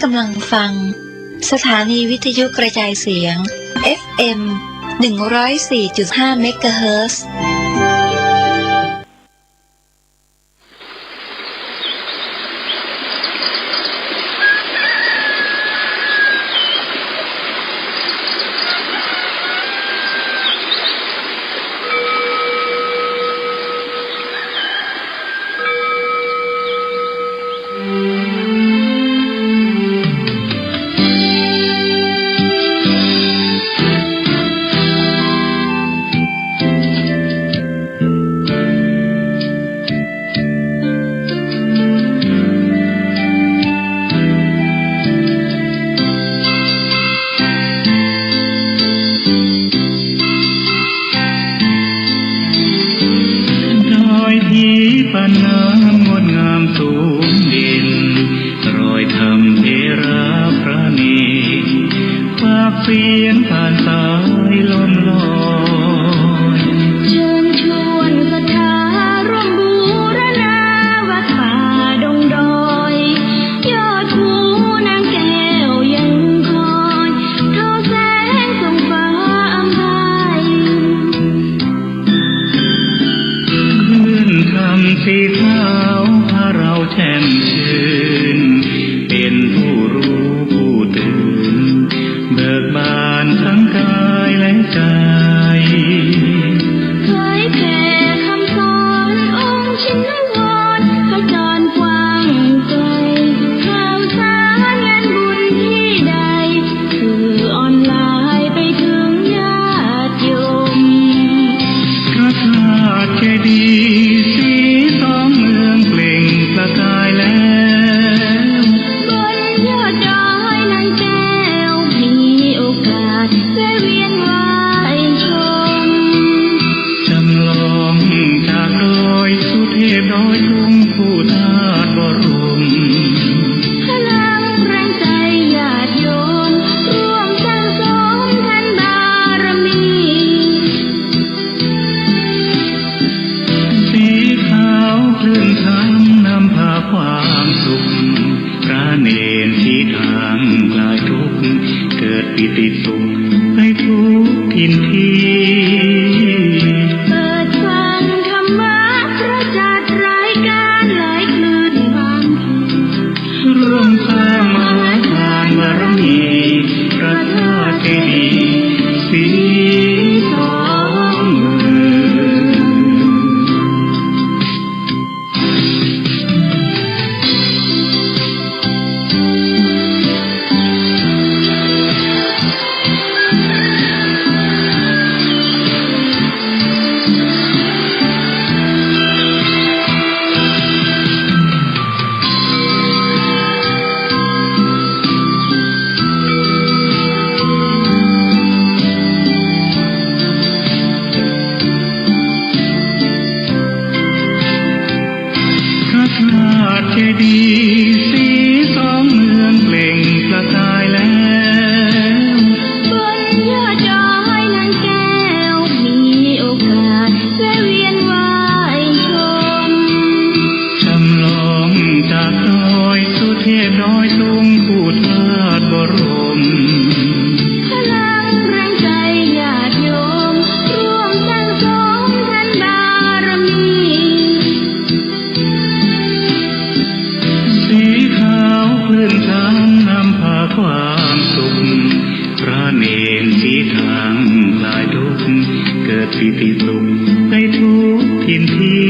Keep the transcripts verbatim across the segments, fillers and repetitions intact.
กำลังฟังสถานีวิทยุกระจายเสียง เอฟเอ็ม หนึ่งร้อยสี่จุดห้า เมกะเฮิรตซ์ ดอยผีปานน้ำงดงามสูงเด่น รอยธรรมเถระพระเณร ปากเสียงผ่านสายลมลอย เชิญชวนศรัทธาร่วมบูรณาวัดป่าดงดอย ยอดภูนางแก้วยังคอย ทอแสงส่องฟ้าอำไพ คลื่นธรรมสีขาวพาเราแช่มชื่น เป็นผู้รู้ผู้ตื่น เบิกบานทั้งกายและใจ เผยแผ่คำสอนองค์ชินวร ขจรกว้างไกล ข่าวสารงานบุญที่ใด สื่อออนไลน์ไปถึงญาติโยม พระธาตุเจดีย์สีสองเมืองเปล่งประกายแล้ว บนยอดดอยนางแก้ว มีโอกาสแวะเวียนไหว้ชม จำลองจากดอยสุเทพดอยตุง ผู้ธาตุบรม พลังแรงใจญาติโยม ร่วมสั่งสมทานบารมี สีขาวคลื่นธรรมนำพาความสุข พระเณรชี้ทางคลายทุกข์ เกิดปีติสุขในทุกถิ่นที่ เปิดฟังธรรมะพระจัดรายการหลายคลื่นบาง ร่วมสร้างมหาทานบารมี พระธาตุเจดีย์สีสองเมือง พระธาตุเจดีย์สีสองเมืองเปล่งประกายแล้ว บนยอดดอยนางแก้ว มีโอกาสแวะเวียนไหว้ชม จำลองจากดอยสุเทพดอยตุง ผู้ธาตุบรม พลังแรงใจญาติโยม ร่วมสั่งสมทานบารมี สีขาวคลื่นธรรมนำพาความสุข พระเณรชี้ทางคลายทุกข์ เกิดปีติสุขในทุกถิ่นที่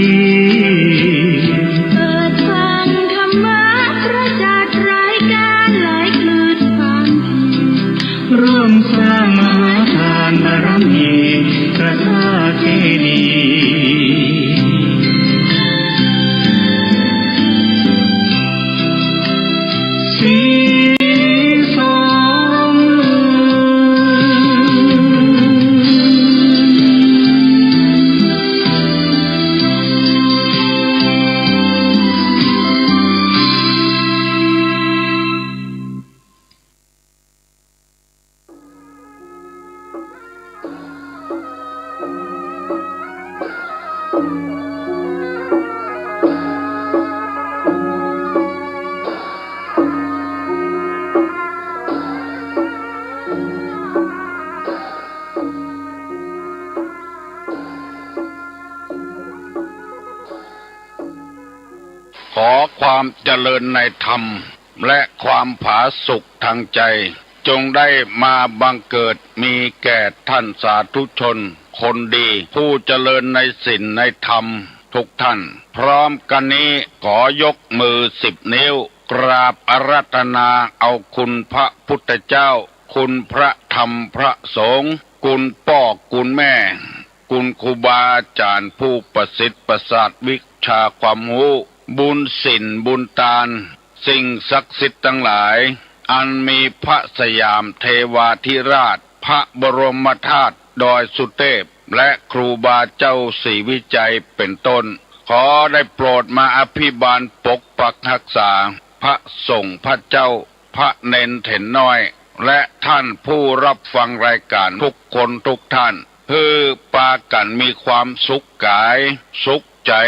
เปิดฟังธรรมะพระจัดรายการหลายคลื่นความ ร่วมสร้างมหาทานบารมี พระธาตุเจดีย์สีสองเมือง ความเจริญในธรรม และความผาสุกทางใจ จงได้มาบังเกิดมีแก่ท่านสาธุชนคนดี ผู้เจริญในศีลในธรรมทุกท่าน พร้อมกันนี้ขอยกมือสิบนิ้ว กราบอาราธนาเอาคุณพระพุทธเจ้า คุณพระธรรมพระสงฆ์ คุณป้อคุณแม่ คุณครูบาอาจ๋ารย์ผู้ประสิทธิ์ประสาทวิชาความฮู้ บุญศีลบุญตาน สิ่งศักดิ์สิทธิ์ตังหลาย อันมีพระสยามเทวาธิราช พระบรมธาตุดอยสุเทพ และครูบาเจ้าศรีวิชัยเป็นต้น ขอได้โปรดมาอภิบาลปกปักรักษา พระสงฆ์พระเจ้า พระเณรเถรน้อย และท่านผู้รับฟังรายการทุกคนทุกท่าน หื้อปากั๋นมีความสุขก๋าย สุขใจ๋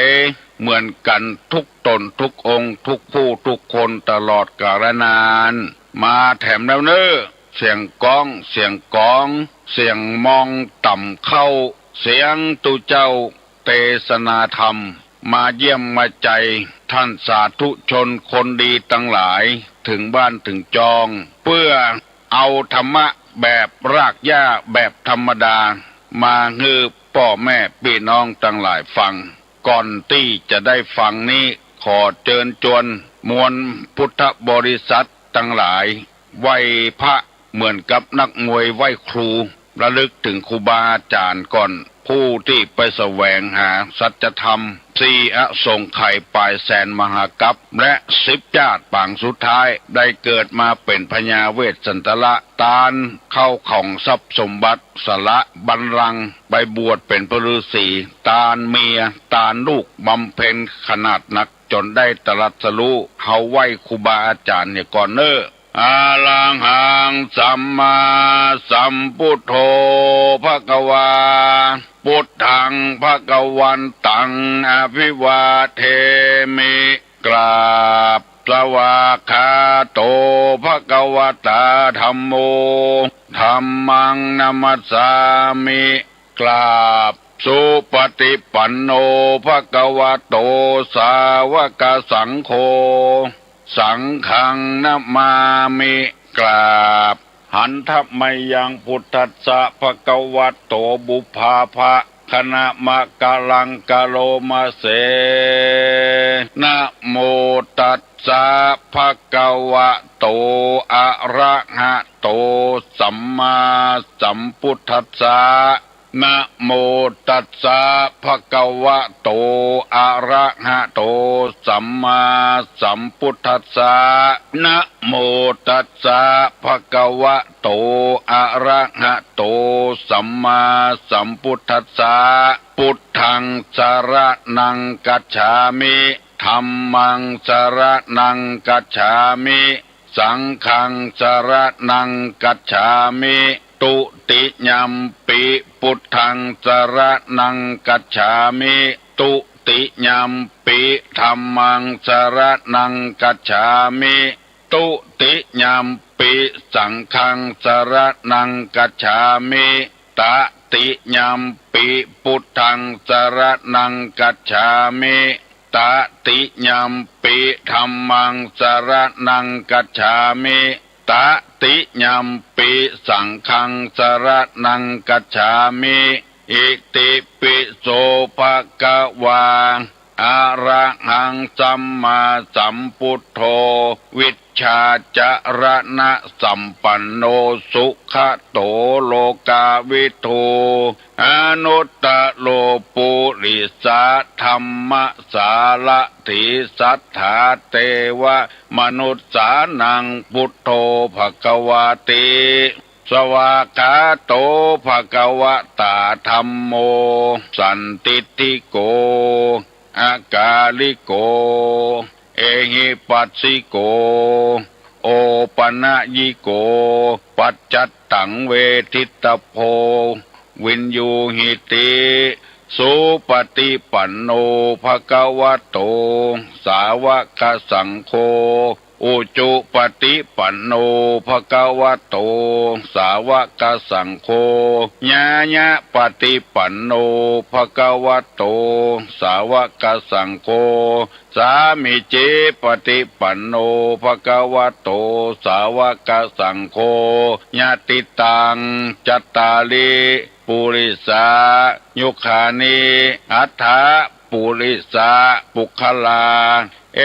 เหมือนกั๋นทุกต๋นทุกองค์ ทุกผู้ทุกคนตลอดกาลนาน มาแถมแล้วเน่อ เสียงก๊อง เสียงก๋อง เสียงมองต่ำเข้า เสียงตุ๊เจ้า เตสนาธรรม มาเยี่ยมมาใจท่านสาธุชนคนดีตังหลาย เถิงบ้านเถิงจอง เปื้อเอาธรรมะแบบรากหญ้าแบบธรรมดา มาหื้อป้อแม่ปี้น้องตังหลายฟัง ก่อนตี้จะได้ฟังนี้ ขอเจิญจวนมวลพุทธบริษัทตังหลาย ไหว้พระเหมือนกับนักมวยไหว้ครู ระลึกเถิงครูบาอาจ๋ารย์ก่อน ผู้ตี้ไปแสวงหาสัจธรรม สี่อสงไขยป๋ายแสนมหากัป และสิบจาติปางสุดท้าย ได้เกิดมาเป๋นพญาเวสสันตระ ตานเข้าของทรัพย์สมบัติ สละบัลลังก์ ไปบวชเป๋นพระฤๅษี ตานเมีย ตานลูก บำเพ็ญขนาดนัก จ๋นได้ตรัสรู้ เฮาไหว้ครูบาอาจ๋ารย์เหียก่อนเน่อ อะระหังสัมมาสัมพุทโธ ภะคะวา พุทธัง ภะคะวันตัง อะภิวาเทมิ กราบ สวากขาโต ภะคะวะตา ธัมโม ธัมมัง นะมัสสามิ กราบ สุปะฏิปันโน ภะคะวะโต สาวะกะสังโฆ สังฆัง นะมามิ กราบ หันทะมะยัง พุทธัสสะ ภะคะวะโต ปุพพาภะ คะนะมะกะลัง กะโรมะเส นะโมตัสสะ ภะคะวะโต อะระหะโต สัมมาสัมพุทธัสสะ นะโมตัสสะ ภะคะวะโต อะระหะโต สัมมาสัมพุทธัสสะ นะโมตัสสะ ภะคะวะโต อะระหะโต สัมมาสัมพุทธัสสะ พุทธัง สะระณัง กัจฉามิ ธัมมัง สะระณัง กัจฉามิ สังฆัง สะระณัง กัจฉามิ ตุติยัมปิ พุทธัง สะระณัง กัจฉามิ ตุติยัมปิ ธัมมัง สะระณัง กัจฉามิ ตุติยัมปิ สังฆัง สะระณัง กัจฉามิ ตะติยัมปิ พุทธัง สะระณัง กัจฉามิ ตะติยัมปิ ธัมมัง สะระณัง กัจฉามิ ตะติยัมปิ สังฆัง สะระณัง กัจฉามิ อิติปิโส ภะคะวา อะระหัง สัมมาสัมพุทโธ วิชชาจะระณะสัมปันโน สุขะโต โลกาวิทู อนุตตะโร ปุริสะธัมมะสารถี สัตถาเตวะมนุสสานัง พุทโธ ภะคะวาติ สวากขาโต ภะคะวะตา ธัมโม สันทิฏฐิโก อะกาลิโก เอหิปัสสิโก โอปะนะยิโก ปัจจัตตัง เวทิตตะโพ วินยูหิติ สุปะฏิปันโน ภะคะวะโต สาวะกะสังโฆ อุจุปะติปันโณ ภะคะวะโต สาวะกะสังโฆ ญาญะปะติปันโณ ภะคะวะโต สาวะกะสังโฆ สามีจิปะติปันโณ ภะคะวะโต สาวะกะสังโฆ ยะติตัง จัตตาริ ปุริสายุคานิ อัฏฐะปุริสะปุคคลา เอ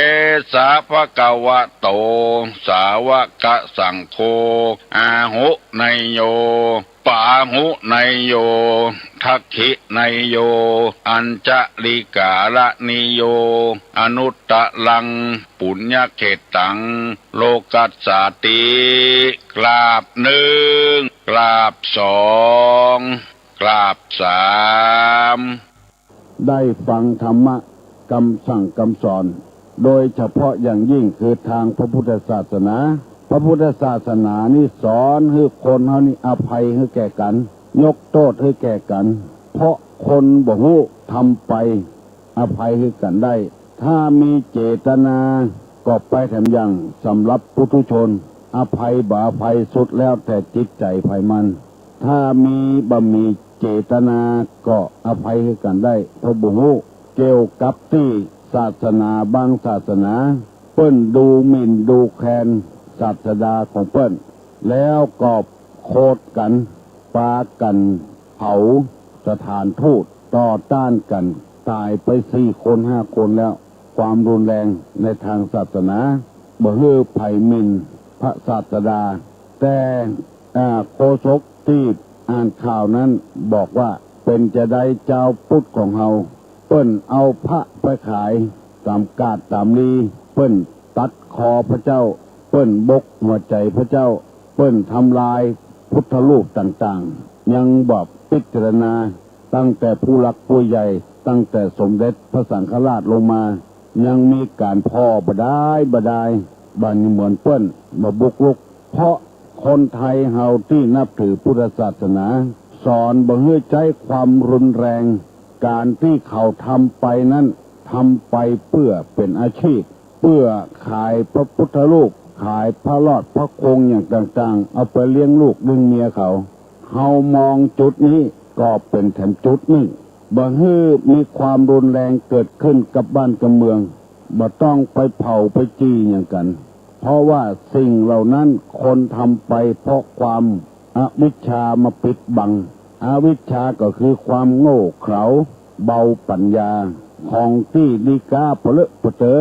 สะ ภะคะวะโต สาวะกะสังโฆ อาหุเนยโย ปาหุเนยโย ทักขิเนยโย อัญชะลิกาละนิโย อนุตตะรัง ปุญญะเขตตัง โลกัสสาติ กราบนึ่ง กราบสอง กราบสาม ได้ฟังธรรมะกำสั่งกำสอน โดยเฉพาะอย่างยิ่งคือทางพระพุทธศาสนา พระพุทธศาสนานี่สอนหื้อคนเฮานี่อภัยหื้อแก่กั๋น ยกโต้ษหื้อแก่กั๋น เพราะคนบ่ฮู้ ทำไป อภัยหื้อกั๋นได้ ถ้ามีเจตนาก็ไปแถมอย่าง สำหรับปุถุชน อภัยบ่อภัยสุดแล้วแต่จิตใจ๋ใผมัน ถ้ามีบ่มีเจตนาก็อภัยหื้อกั๋นได้ เพราะบ่ฮู้ เกี่ยวกับตี้ศาสนาบางศาสนา เปิ้นดูหมิ่นดูแคลนศาสดาของเปิ้น แล้วก็โขดกั๋น ปากั๋นเผาสถานทูต ต่อต้านกั๋น ต๋ายไปสี่คนห้าคนแล้ว ความรุนแรงในทางศาสนา บ่หื้อใผหมิ่นพระศาสดา แต่ อ่า โฆษกตี้อ่านข่าวนั้นบอกว่า เป๋นจาใดจาวพุทธของเฮา เปิ้นเอาพระไปขายต๋ามกาดต๋ามลี เปิ้นตัดคอพระเจ้า เปิ้นบกหัวใจ๋พระเจ้า เปิ้นทำลายพุทธรูปต่างๆ ยังบ่พิจารณา ตั้งแต่ผู้หลักผู้ใหญ่ ตั้งแต่สมเด็จพระสังฆราชลงมา ยังมีก๋านผ่อบ่ดายบ่ดาย บ่านี้เหมือนเปิ้นมาบุกรุก เพราะคนไทยเฮาตี้นับถือพุทธศาสนา สอนบ่หื้อใจ๊ความรุนแรง ก๋านตี้เขาทำไปนั้น ทำไปเปื้อเป๋นอาชีพ เปื้อขายพระพุทธรูป ขายพระรอดพระคงอย่างต่างๆ เอาไปเลี้ยงลูกเลี้ยงเมียเขา เฮามองจุดนี้ก็เป๋นแถมจุดนึ่ง บ่หื้อมีความรุนแรงเกิดขึ้นกับบ้านกับเมือง บ่ต้องไปเผาไปจี่อย่างกั๋น เพราะว่าสิ่งเหล่านั้นคนทำไปเพราะความอวิชชามาปิดบัง อวิชชาก็คือความโง่เขลา เบาปั๋ญญา ของตี้ดีก๊าปะเลอะปะเต๋อ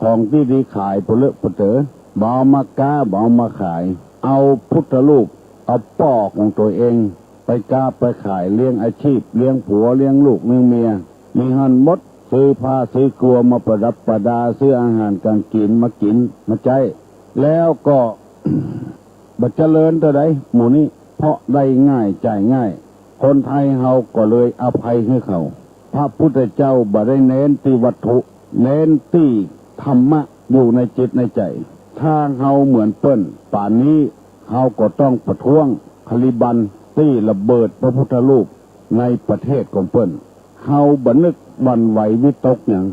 ของตี้ดีขายปะเลอะปะเต๋อ บ่เอามาก๊า บ่เอามาขาย เอาพุทธรูป เอาป้อของตั๋วเอง ไปก๊าไปขาย เลี้ยงอาชีพ เลี้ยงผัว เลี้ยงลูก เลี้ยงเมีย มีหั้นหมด ซื้อผ้าซื้อกั๋วมาประดับประดา ซื้ออาหารก๋างกิ๋นมากิ๋นมาใจ๊ แล้วก็ บ่เจริญเต้าใดหมู่นี้ เพราะได้ง่ายจ่ายง่าย คนไทยเฮาก็เลยอภัยหื้อเขา พระพุทธเจ้าบ่ได้เน้นตี้วัตถุ เน้นตี้ธรรมะอยู่ในจิตในใจ๋ ถ้าเฮาเหมือนเปิ้น ป่านนี้เฮาก็ต้องประท้วงคาลิบันตี้ระเบิดพระพุทธรูปในประเทศของเปิ้น เฮาบ่นึกหวั่นไหววิตกหยัง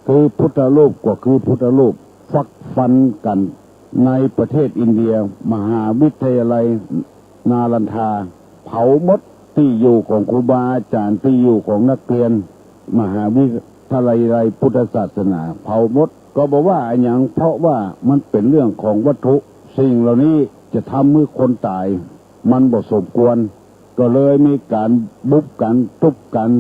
คือพุทธรูปก็คือพุทธรูป ฟักฟันกั๋นในประเทศอินเดีย มหาวิทยาลัยนาลันทา เผาหมด ตี้อยู่ของครูบาอาจ๋ารย์ ตี้อยู่ของนักเรียน มหาวิทยาลัยพุทธศาสนา เผาหมด ก็บ่ว่าอะหยัง เพราะว่ามันเป๋นเรื่องของวัตถุ สิ่งเหล่านี้จะทำหื้อคนต๋าย มันบ่สมควร ก็เลยมีก๋านบุบกั๋น ตุ๊บกั๋น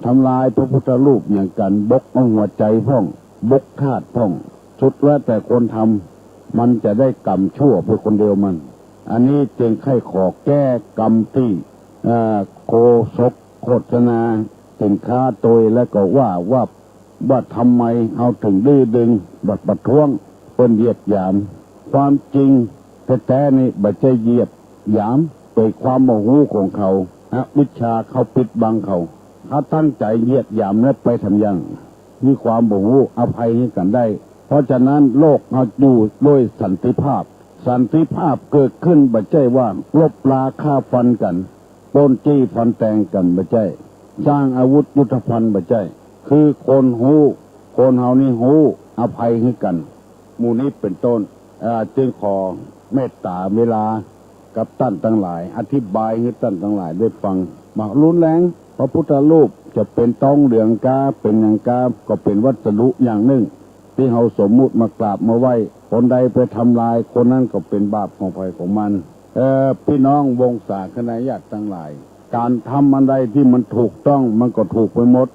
ทำลายพระพุทธรูปอย่างกั๋น บกเอาหัวใจ๋พ่อง บกธาตุพ่อง สุดแล้วแต่คนทำ มันจะได้กรรมชั่วไปคนเดียวมัน อันนี้จึงใค่ขอแก้กรรมตี้ เอ่อ โฆษกโฆษณาสินค้าตวย แล้วก็ว่า ว่า ว่าทำไมเฮาเถิงดื้อดึง บ่ประท้วง เปิ้นเหยียดหยาม ความจริงแต๊ๆ นี่บ่ใจ้เหยียดหยาม เป๋นความบ่ฮู้ของเขา อวิชชาเขาปิดบังเขา เขาตั้งใจ๋เหยียดหยามแล้วไปทำหยัง มีความบ่ฮู้ อภัยหื้อกั๋นได้ เพราะฉะนั้นโลกเฮาอยู่ด้วยสันติภาพ สันติภาพเกิดขึ้นบ่ใจ้ว่ารบราฆ่าฟันกั๋น ปล้นจี้ฟันแตงกั๋นบ่ใจ้ สร้างอาวุธยุทโธภัณฑ์บ่ใจ้ คือคนฮู้ คนเฮานี่ฮู้ อภัยหื้อกั๋น หมู่นี้เป๋นต้น เอ่อ จึงขอเมตต๋าเวลากับต้านตังหลาย อธิบายหื้อต้านตังหลายได้ฟัง บ่ารุนแรง พระพุทธรูปจะเป๋นตองเหลืองก๊า เป๋นหยังก๊า ก็เป๋นวัสดุอย่างนึ่ง ตี้เฮาสมมุติมากราบมาไหว้ คนใดไปทำลาย คนนั้นก็เป๋นบาปของใผของมัน เอ่อ ปี้น้องวงศาคณะญาติตังหลาย ก๋านทำอันใดตี้มันถูกต้อง มันก็ถูกไปหมด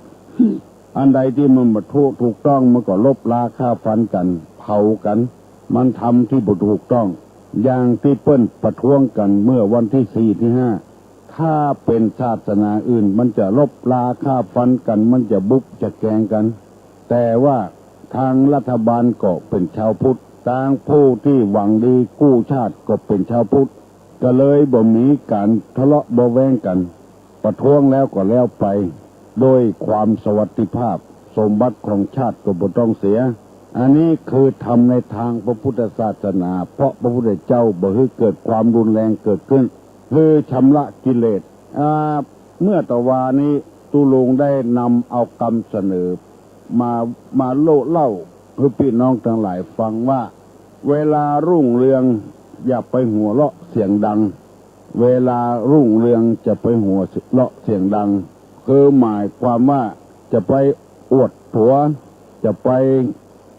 อันใดตี้มันบ่ถูก ถูกต้อง มันก็ลบล้าฆ่าฟันกั๋น เผากั๋น มันทำตี้บ่ถูกต้อง อย่างตี้เปิ้นประท้วงกั๋นเมื่อวันตี้สี่ตี้ห้า ถ้าเป๋นศาสนาอื่น มันจะลบล้าฆ่าฟันกั๋น มันจะบุบจะแกงกั๋น แต่ว่าตางรัฐบาลก็เป๋นชาวพุทธ ตางผู้ตี้หวังดีกู้ชาติก็เป๋นชาวพุทธ ก็เลยบ่มีก๋านทะเลาะเบาะแว้งกั๋น ประท้วงแล้วก็แล้วไป โดยความสวัสดิภาพ สมบัติของชาติก็บ่ต้องเสีย อันนี้คือธรรมในตางพระพุทธศาสนา เพราะพระพุทธเจ้าบ่หื้อเกิดความรุนแรงเกิดขึ้น หื้อชำระกิเลส อ่า เมื่อตะวานี้ตุ๊ลุงได้นำเอากำเสนอมา มาเล่า เล่าหื้อปี้น้องตังหลายฟังว่า เวลารุ่งเรืองอย่าไปหัวเราะเสียงดัง เวลารุ่งเรืองจะไปหัวเราะเสียงดัง คือหมายความว่าจะไปอวดตั๋ว จะไป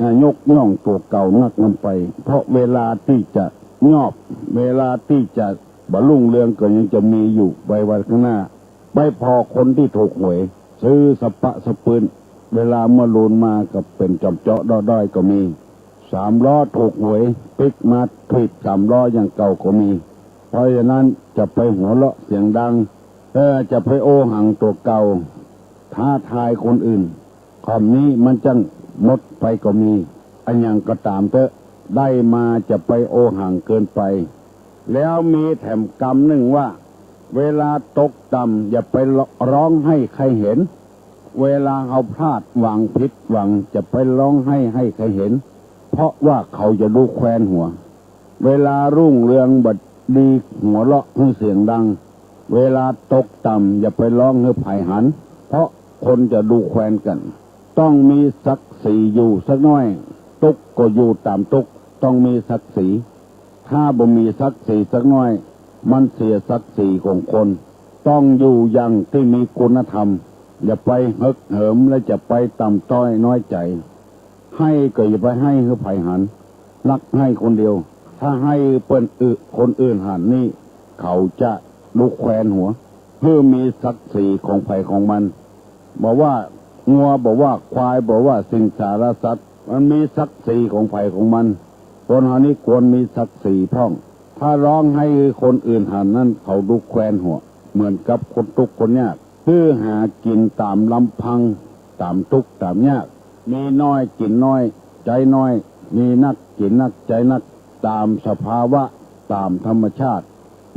อ่า ยกย่องตั๋วเก่านักนำไป เพราะเวลาตี้จะยอบ เวลาตี้จะบ่รุ่งเรืองก็ยังจะมีอยู่ไปวันข้างหน้า ไปผ่อคนตี้ถูกหวย ซื้อสะปะสะปืน เวลาเมื่อลูนมาก็เป๋นจ่อมเจาะด้อด้อยก็มี สามล้อถูกหวย ปิ๊กมาถีบสามล้ออย่างเก่าก็มี เพราะฉะนั้นจะไปหัวเราะเสียงดัง เออ จะไปโอหังตั๋วเก่า ท้าทายคนอื่น คำนี้มันจั้งหมดไปก็มี อะหยังก็ต๋ามเต๊อะ ได้มาจะไปโอหังเกินไป แล้วมีแถมกำนึ่งว่า เวลาตกต่ำอย่าไปร้องให้ใครเห็น เวลาเฮาพลาดหวังผิดหวังจะไปร้องให้ให้ใครเห็น เพราะว่าเขาจะดูแควนหัว เวลารุ่งเรืองบ่ดีหัวเราะหื้อเสียงดัง เวลาตกต่ำอย่าไปร้องหื้อใผหัน เพราะคนจะดูแควนกั๋น ต้องมีศักดิ์ศรีอยู่สักหน้อย ตุ๊กข์ก็อยู่ต๋ามตุ๊กข์ ต้องมีศักดิ์ศรี ถ้าบ่มีศักดิ์ศรีสักหน้อย มันเสียศักดิ์ศรีของคน ต้องอยู่อย่างตี้มีคุณธรรม อย่าไปเหิกเหิมและจะไปต่ำต้อยน้อยใจ๋ ให้ก็อย่าไปให้หื้อใผหัน ฮักให้คนเดียว ถ้าให้เปิ้นอื่น คนอื่นหันนี่ เขาจะดูแควนหัว หื้อมีศักดิ์ศรีของใผของมัน บ่ว่างัว บ่ว่าควาย บ่ว่าสิงสารสัตว์ มันมีศักดิ์ศรีของใผของมัน คนเฮานี่ควรมีศักดิ์ศรีพ่อง ถ้าร้องให้คนอื่นหันนั้น เขาดูแควนหัว เหมือนกับคนตุ๊กข์คนยาก หื้อหากิ๋นต๋ามลำพัง ต๋ามตุ๊กข์ต๋ามยาก มีน้อยกิ๋นน้อย ใจ๊น้อย มีนักกิ๋นนัก ใจ๊นัก ต๋ามสภาวะ ต๋ามธรรมชาติ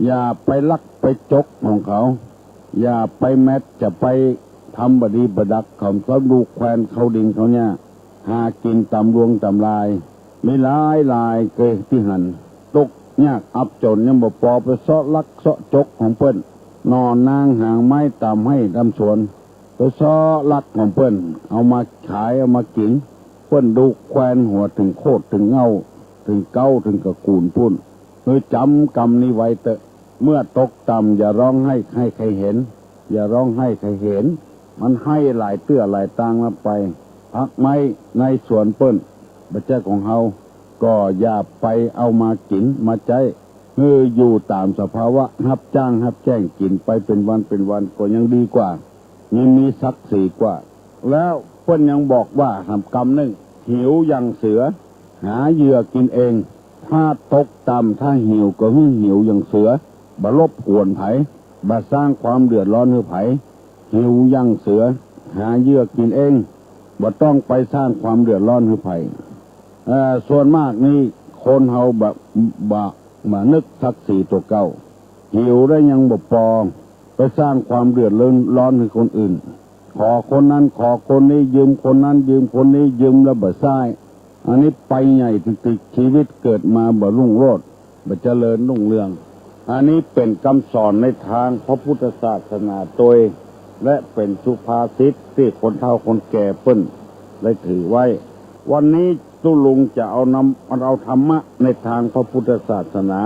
อย่าไปลักไปจกของเขา อย่าไปแมด จะไปทำบ่ดีบ่ดัก เขา เขาดูแควนเขาดิงเขาหญ้า หากิ๋นต๋ามลวงต๋ามลาย มีหลายหลายเกยตี้หัน ตุ๊กข์ยากอับจ๋นยังบ่ปอ ไปเซาะลักเซาะจกของเปิ้น หน่อนางหางไม้ต๋ามไฮ่ต๋ามสวน ไปเซาะลักของเปิ้น เอามาขายเอามากิ๋น เปิ้นดูแควนหัวเถิงโคตรเถิงเหง้า เถิงเก๊าเถิงกระกู๋นปู้น หื้อจ๋ำกำนี้ไว้เต๊อะ เมื่อตกต่ำอย่าร้องให้ ให้ใครเห็น อย่าร้องให้ใครเห็น มันให้หลายเตื้อหลายตางแล้วไป ผักไม้ในสวนเปิ้น บ่ใจ้ของเฮา ก็อย่าไปเอามากิ๋นมาใจ๊ หื้ออยู่ต๋ามสภาวะ ฮับจ้างฮับแจ้งกิ๋นไปเป๋นวันเป๋นวันก็ยังดีกว่า ยังมีศักดิ์ศรีกว่า แล้วเปิ้นยังบอกว่าแถมกำนึ่ง หิวอย่างเสือ หาเหยื่อกิ๋นเอง ถ้าตกต่ำ ถ้าหิวก็หื้อหิวอย่างเสือ บ่รบกวนใผ บ่สร้างความเดือดร้อนหื้อใผ หิวอย่างเสือ หาเหยื่อกิ๋นเอง บ่ต้องไปสร้างความเดือดร้อนหื้อใผ เอ่อ ส่วนมากนี่คนเฮาบ่ บ่ บ่นึกศักดิ์ศรีตั๋วเก่า หิวแล้วยังบ่ปอ ไปสร้างความเดือดร้อนหื้อคนอื่น ขอคนนั้นขอคนนี้ ยืมคนนั้นยืมคนนี้ ยืมแล้วบ่ใซ้ อันนี้ไปใหญ่ติกๆ ชีวิตเกิดมาบ่รุ่งโรจน์ บ่เจริญรุ่งเรือง อันนี้เป๋นกำสอนในตางพระพุทธศาสนาตวย และเป๋นสุภาษิตตี้คนเฒ่าคนแก่เปิ้นได้ถือไว้ วันนี้ ตุ๊ลุงจะเอานำ เอาธรรมะในตางพระพุทธศาสนา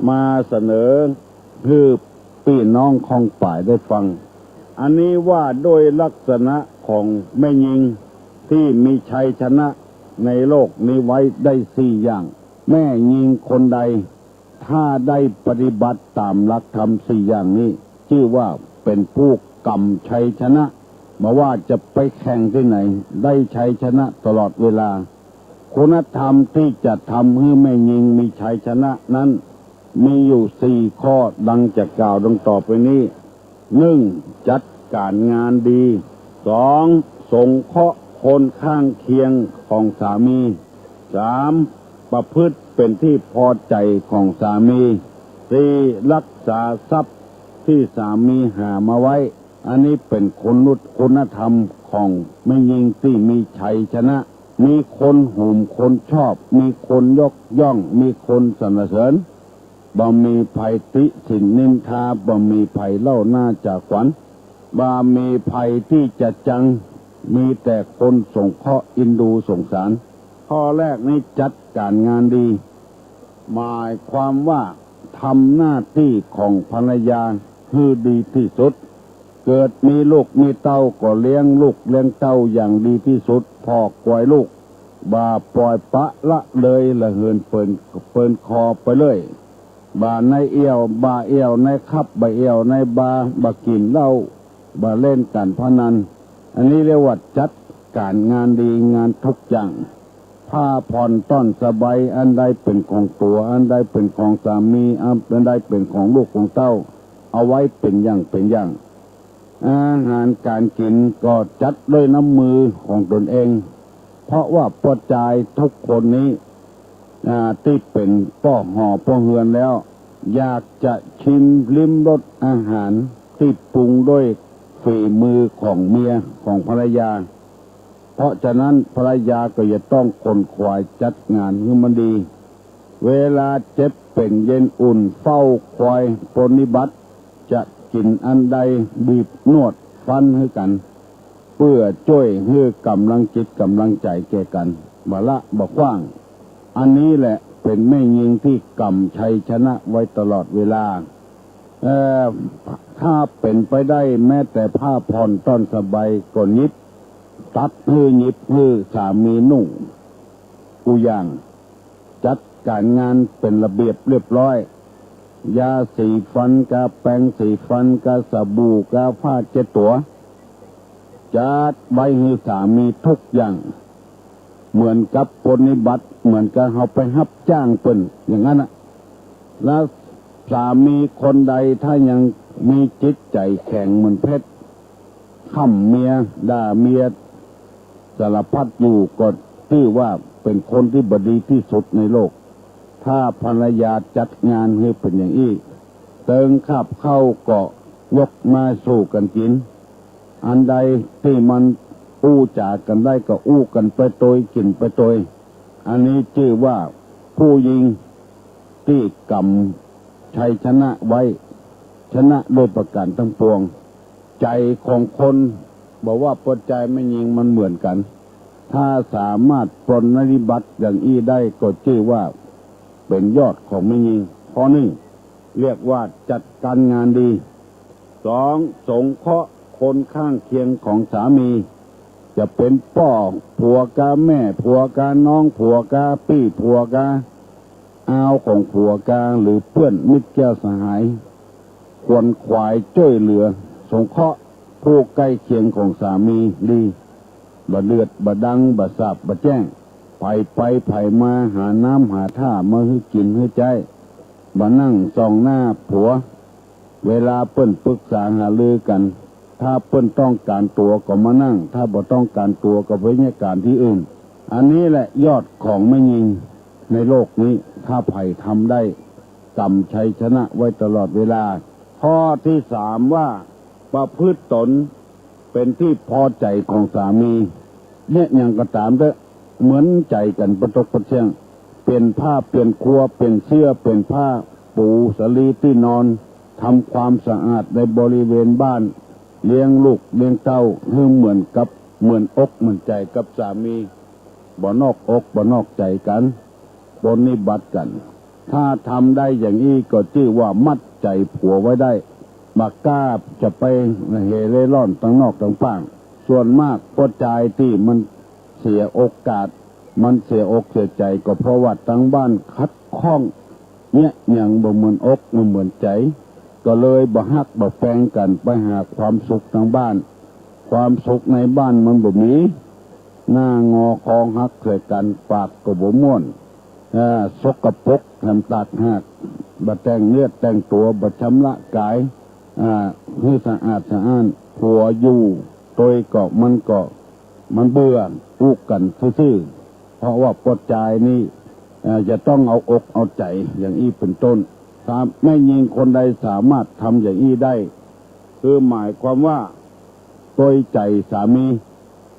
มาเสนอหื้อปี้น้องข้องป่ายได้ฟัง อันนี้ว่าด้วยลักษณะของแม่ญิงตี้มีชัยชนะในโลกนี้ไว้ได้สี่อย่าง แม่ญิงคนใด ถ้าได้ปฏิบัติต๋ามหลักธรรมสี่อย่างนี้ จื้อว่าเป๋นผู้ก๋ำชัยชนะ บ่ว่าจะไปแข่งตี้ไหน ได้ชัยชนะตลอดเวลา คุณธรรมตี้จะทำหื้อแม่ญิงมีชัยชนะนั้น มีอยู่สี่ข้อดังจะกล่าวดังต่อไปนี้ นึ่ง จัดก๋านงานดี สอง สงเคราะห์คนข้างเคียงของสามี สาม ประพฤติเป๋นตี้พอใจ๋ของสามี สี่ รักษาทรัพย์ตี้สามีหามาไว้ อันนี้เป๋นคุณนุ- คุณธรรมของแม่ญิงตี้มีชัยชนะ มีคนหืมคนชอบ มีคนยกย่อง มีคนสรรเสริญ บ่มีใผติฉินนินทา บ่มีใผเล่าหน้าจ๋าขวัญ บ่มีใผตี้จะจัง มีแต่คนสงเคราะห์เอ็นดูสงสาร ข้อแรกนี้จัดก๋านงานดี หมายความว่าทำหน้าตี้ของภรรยาหื้อดีตี้สุด เกิดมีลูกมีเต้าก็เลี้ยงลูกเลี้ยงเต้าอย่างดีตี้สุด ผ่อกวยลูก บ่าป่อยปละละเลยละเหินเปิน เปินคอไปเรื่อย บ่าในเอี่ยว บ่าเอี่ยวในคับ บ่าเอี่ยวในบาร์ บ่ากิ๋นเหล้า บ่าเล่นก๋านพนัน อันนี้เรียกว่าจัดก๋านงานดี งานทุกอย่าง ผ้าผ่อนต้อนสบาย อันใดเป๋นของตั๋ว อันใดเป๋นของสามี อัน อันใดเป๋นของลูกของเต้า เอาไว้เป๋นอย่างเป๋นอย่าง อาหารก๋านกิ๋นก็จัดด้วยน้ำมือของตนเอง เพราะว่าป้อจายทุกคนนี้ อ่า ตี้เป๋นป้อหอป้อเฮือนแล้ว อยากจะชิมลิ้มรสอาหารตี้ปรุงด้วยฝีมือของเมียของภรรยา เพราะฉะนั้นภรรยาก็จะต้องขนขวายจัดงานหื้อมันดี เวลาเจ็บเป๋นเย็นอุ่น เฝ้าคอยปรนนิบัติ จะกิ๋นอันใด บีบนวดฟันหื้อกั๋น เปื้อจ้วยหื้อก๋ำลังจิตก๋ำลังใจ๋แก่กั๋น บ่ละบ่ขว้าง อันนี้แหละเป๋นแม่ญิงตี้ก๋ำชัยชนะไว้ตลอดเวลา เอ่อ ถ้าเป๋นไปได้แม้แต่ผ้าผ่อนต้อนสบายก็หยิบ ตัดหื้อหยิบหื้อสามีนุ่ง กู้อย่าง จัดก๋านงานเป๋นระเบียบเรียบร้อย ยาสีฟันกา แปรงสีฟันกา สบู่กา ผ้าเช็ดตั๋ว จัดไว้หื้อสามีทุกอย่าง เหมือนกับปรนนิบัติ เหมือนกับเฮาไปฮับจ้างเปิ้นอย่างนั้นน่ะ แล้วสามีคนใดถ้ายังมีจิตใจ๋แข็งเหมือนเพชร ค่ำเมีย ด่าเมีย สารพัดอยู่ ก็จื้อว่าเป๋นคนตี้บ่ดีตี้สุดในโลก ถ้าภรรยาจัดงานหื้อเป๋นอย่างอี้ เติงคาบข้าวก็ยกมาสู่กั๋นกิ๋น อันใดตี้มันอู้จ๋ากั๋นได้ก็อู้กั๋นไปตวย กิ๋นไปตวย อันนี้จื้อว่าผู้ญิงตี้ก๋ำชัยชนะไว้ ชนะโดยประก๋านตังปวง ใจ๋ของคน บ่ว่าป้อจายแม่ญิงมันเหมือนกั๋น ถ้าสามารถปรนนิบัติอย่างอี้ได้ก็จื้อว่าเป๋นยอดของแม่ญิง ข้อนึ่ง เรียกว่าจัดก๋านงานดี สอง สงเคราะห์คนข้างเคียงของสามี จะเป๋นป้อผัวกา แม่ผัวกา น้องผัวกา ปี้ผัวกา อาวของผัวกา หรือเปื้อนมิตรแก้วสหาย ขวนขวายจ้วยเหลือ สงเคราะห์ผู้ใก้เคียงของสามีดี บ่เดือดบ่ดัง บ่สาบบ่แจ้ง ใผไปใผมา หาน้ำหาท่ามาหื้อกิ๋นหื้อใจ๊ บ่นั่งส่องหน้าผัว เวลาเปิ้นปรึกษาหารือกั๋น ถ้าเปิ้นต้องก๋านตั๋วก็มานั่ง ถ้าบ่ต้องก๋านตั๋วก็ไปเยียะก๋านตี้อื่น อันนี้แหละยอดของแม่ญิงในโลกนี้ ถ้าใผทำได้ ก๋ำชัยชนะไว้ตลอดเวลา ข้อตี้สามว่า ประพฤติต๋นเป๋นตี้พอใจ๋ของสามี เยียะหยังก็ต๋ามเต๊อะ เหมือนใจ๋กั๋นปะตกปะเที่ยง เปลี่ยนผ้าเปลี่ยนครัว เปลี่ยนเสื้อ เปลี่ยนผ้าปูสะหลีตี้นอน ทำความสะอาดในบริเวณบ้าน เลี้ยงลูกเลี้ยงเต้าหื้อเหมือนกับ เหมือนอกเหมือนใจ๋กับสามี บ่นอกอกบ่นอกใจ๋กั๋น ปรนนิบัติกั๋น ถ้าทำได้อย่างอี้ก็จื้อว่ามัดใจ๋ผัวไว้ได้ บ่กล้าจะไปเหเร่ร่อนตังนอกตังป้าง ส่วนมากป้อจายตี้มันเสียโอกาส มันเสียอกเสียใจ๋ก็เพราะว่าตังบ้านขัดข้อง เยียะหยังบ่เหมือนอกบ่เหมือนใจ๋ ก็เลยบ่ฮักบ่แปงกั๋น ไปหาความสุขตังบ้าน ความสุขในบ้านมันบ่มี หน้างอคอหักใส่กั๋น ปากก็บ่ม่วน อ่า สกปรก แถมตากหาก บ่แต่งเนื้อแต่งตั๋ว บ่ชำระก๋าย อ่า หื้อสะอาดสะอ้าน ผัวอยู่ตวยก็มันก็ มันเบื่ออู้กั๋นซื่อๆ เพราะว่าป้อจายนี่ เอ่อ จะต้องเอาอกเอาใจ๋อย่างอี้เป๋นต้น ถ้าแม่ญิงคนใดสามารถทำอย่างอี้ได้ คือหมายความว่าตวยใจ๋สามี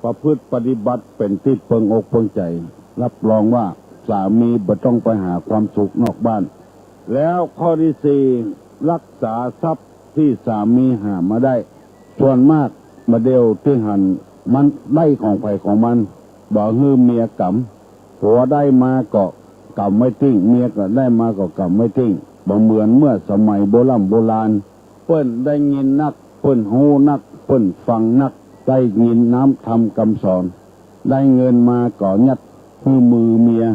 ประพฤติปฏิบัติเป๋นตี้เปิงอกเปิงใจ๋ รับรองว่าสามีบ่ต้องไปหาความสุขนอกบ้าน แล้วข้อตี้สี่ รักษาทรัพย์ตี้สามีหามาได้ ส่วนมากบ่าเดี่ยวตี้หั้นมันได้ของใผของมัน บ่หื้อเมียก๋ำ ผัวได้มาก็ก๋ำไว้ทิ้ง เมียก็ได้มาก็ก๋ำไว้ทิ้ง บ่เหมือนเมื่อสมัยโบร่ำโบราณ เปิ้นได้ยินนัก เปิ้นฮู้นัก เปิ้นฟังนัก ได้ยินน้ำธรรมกำสอน ได้เงินมาก็ยัดหื้อมือเมีย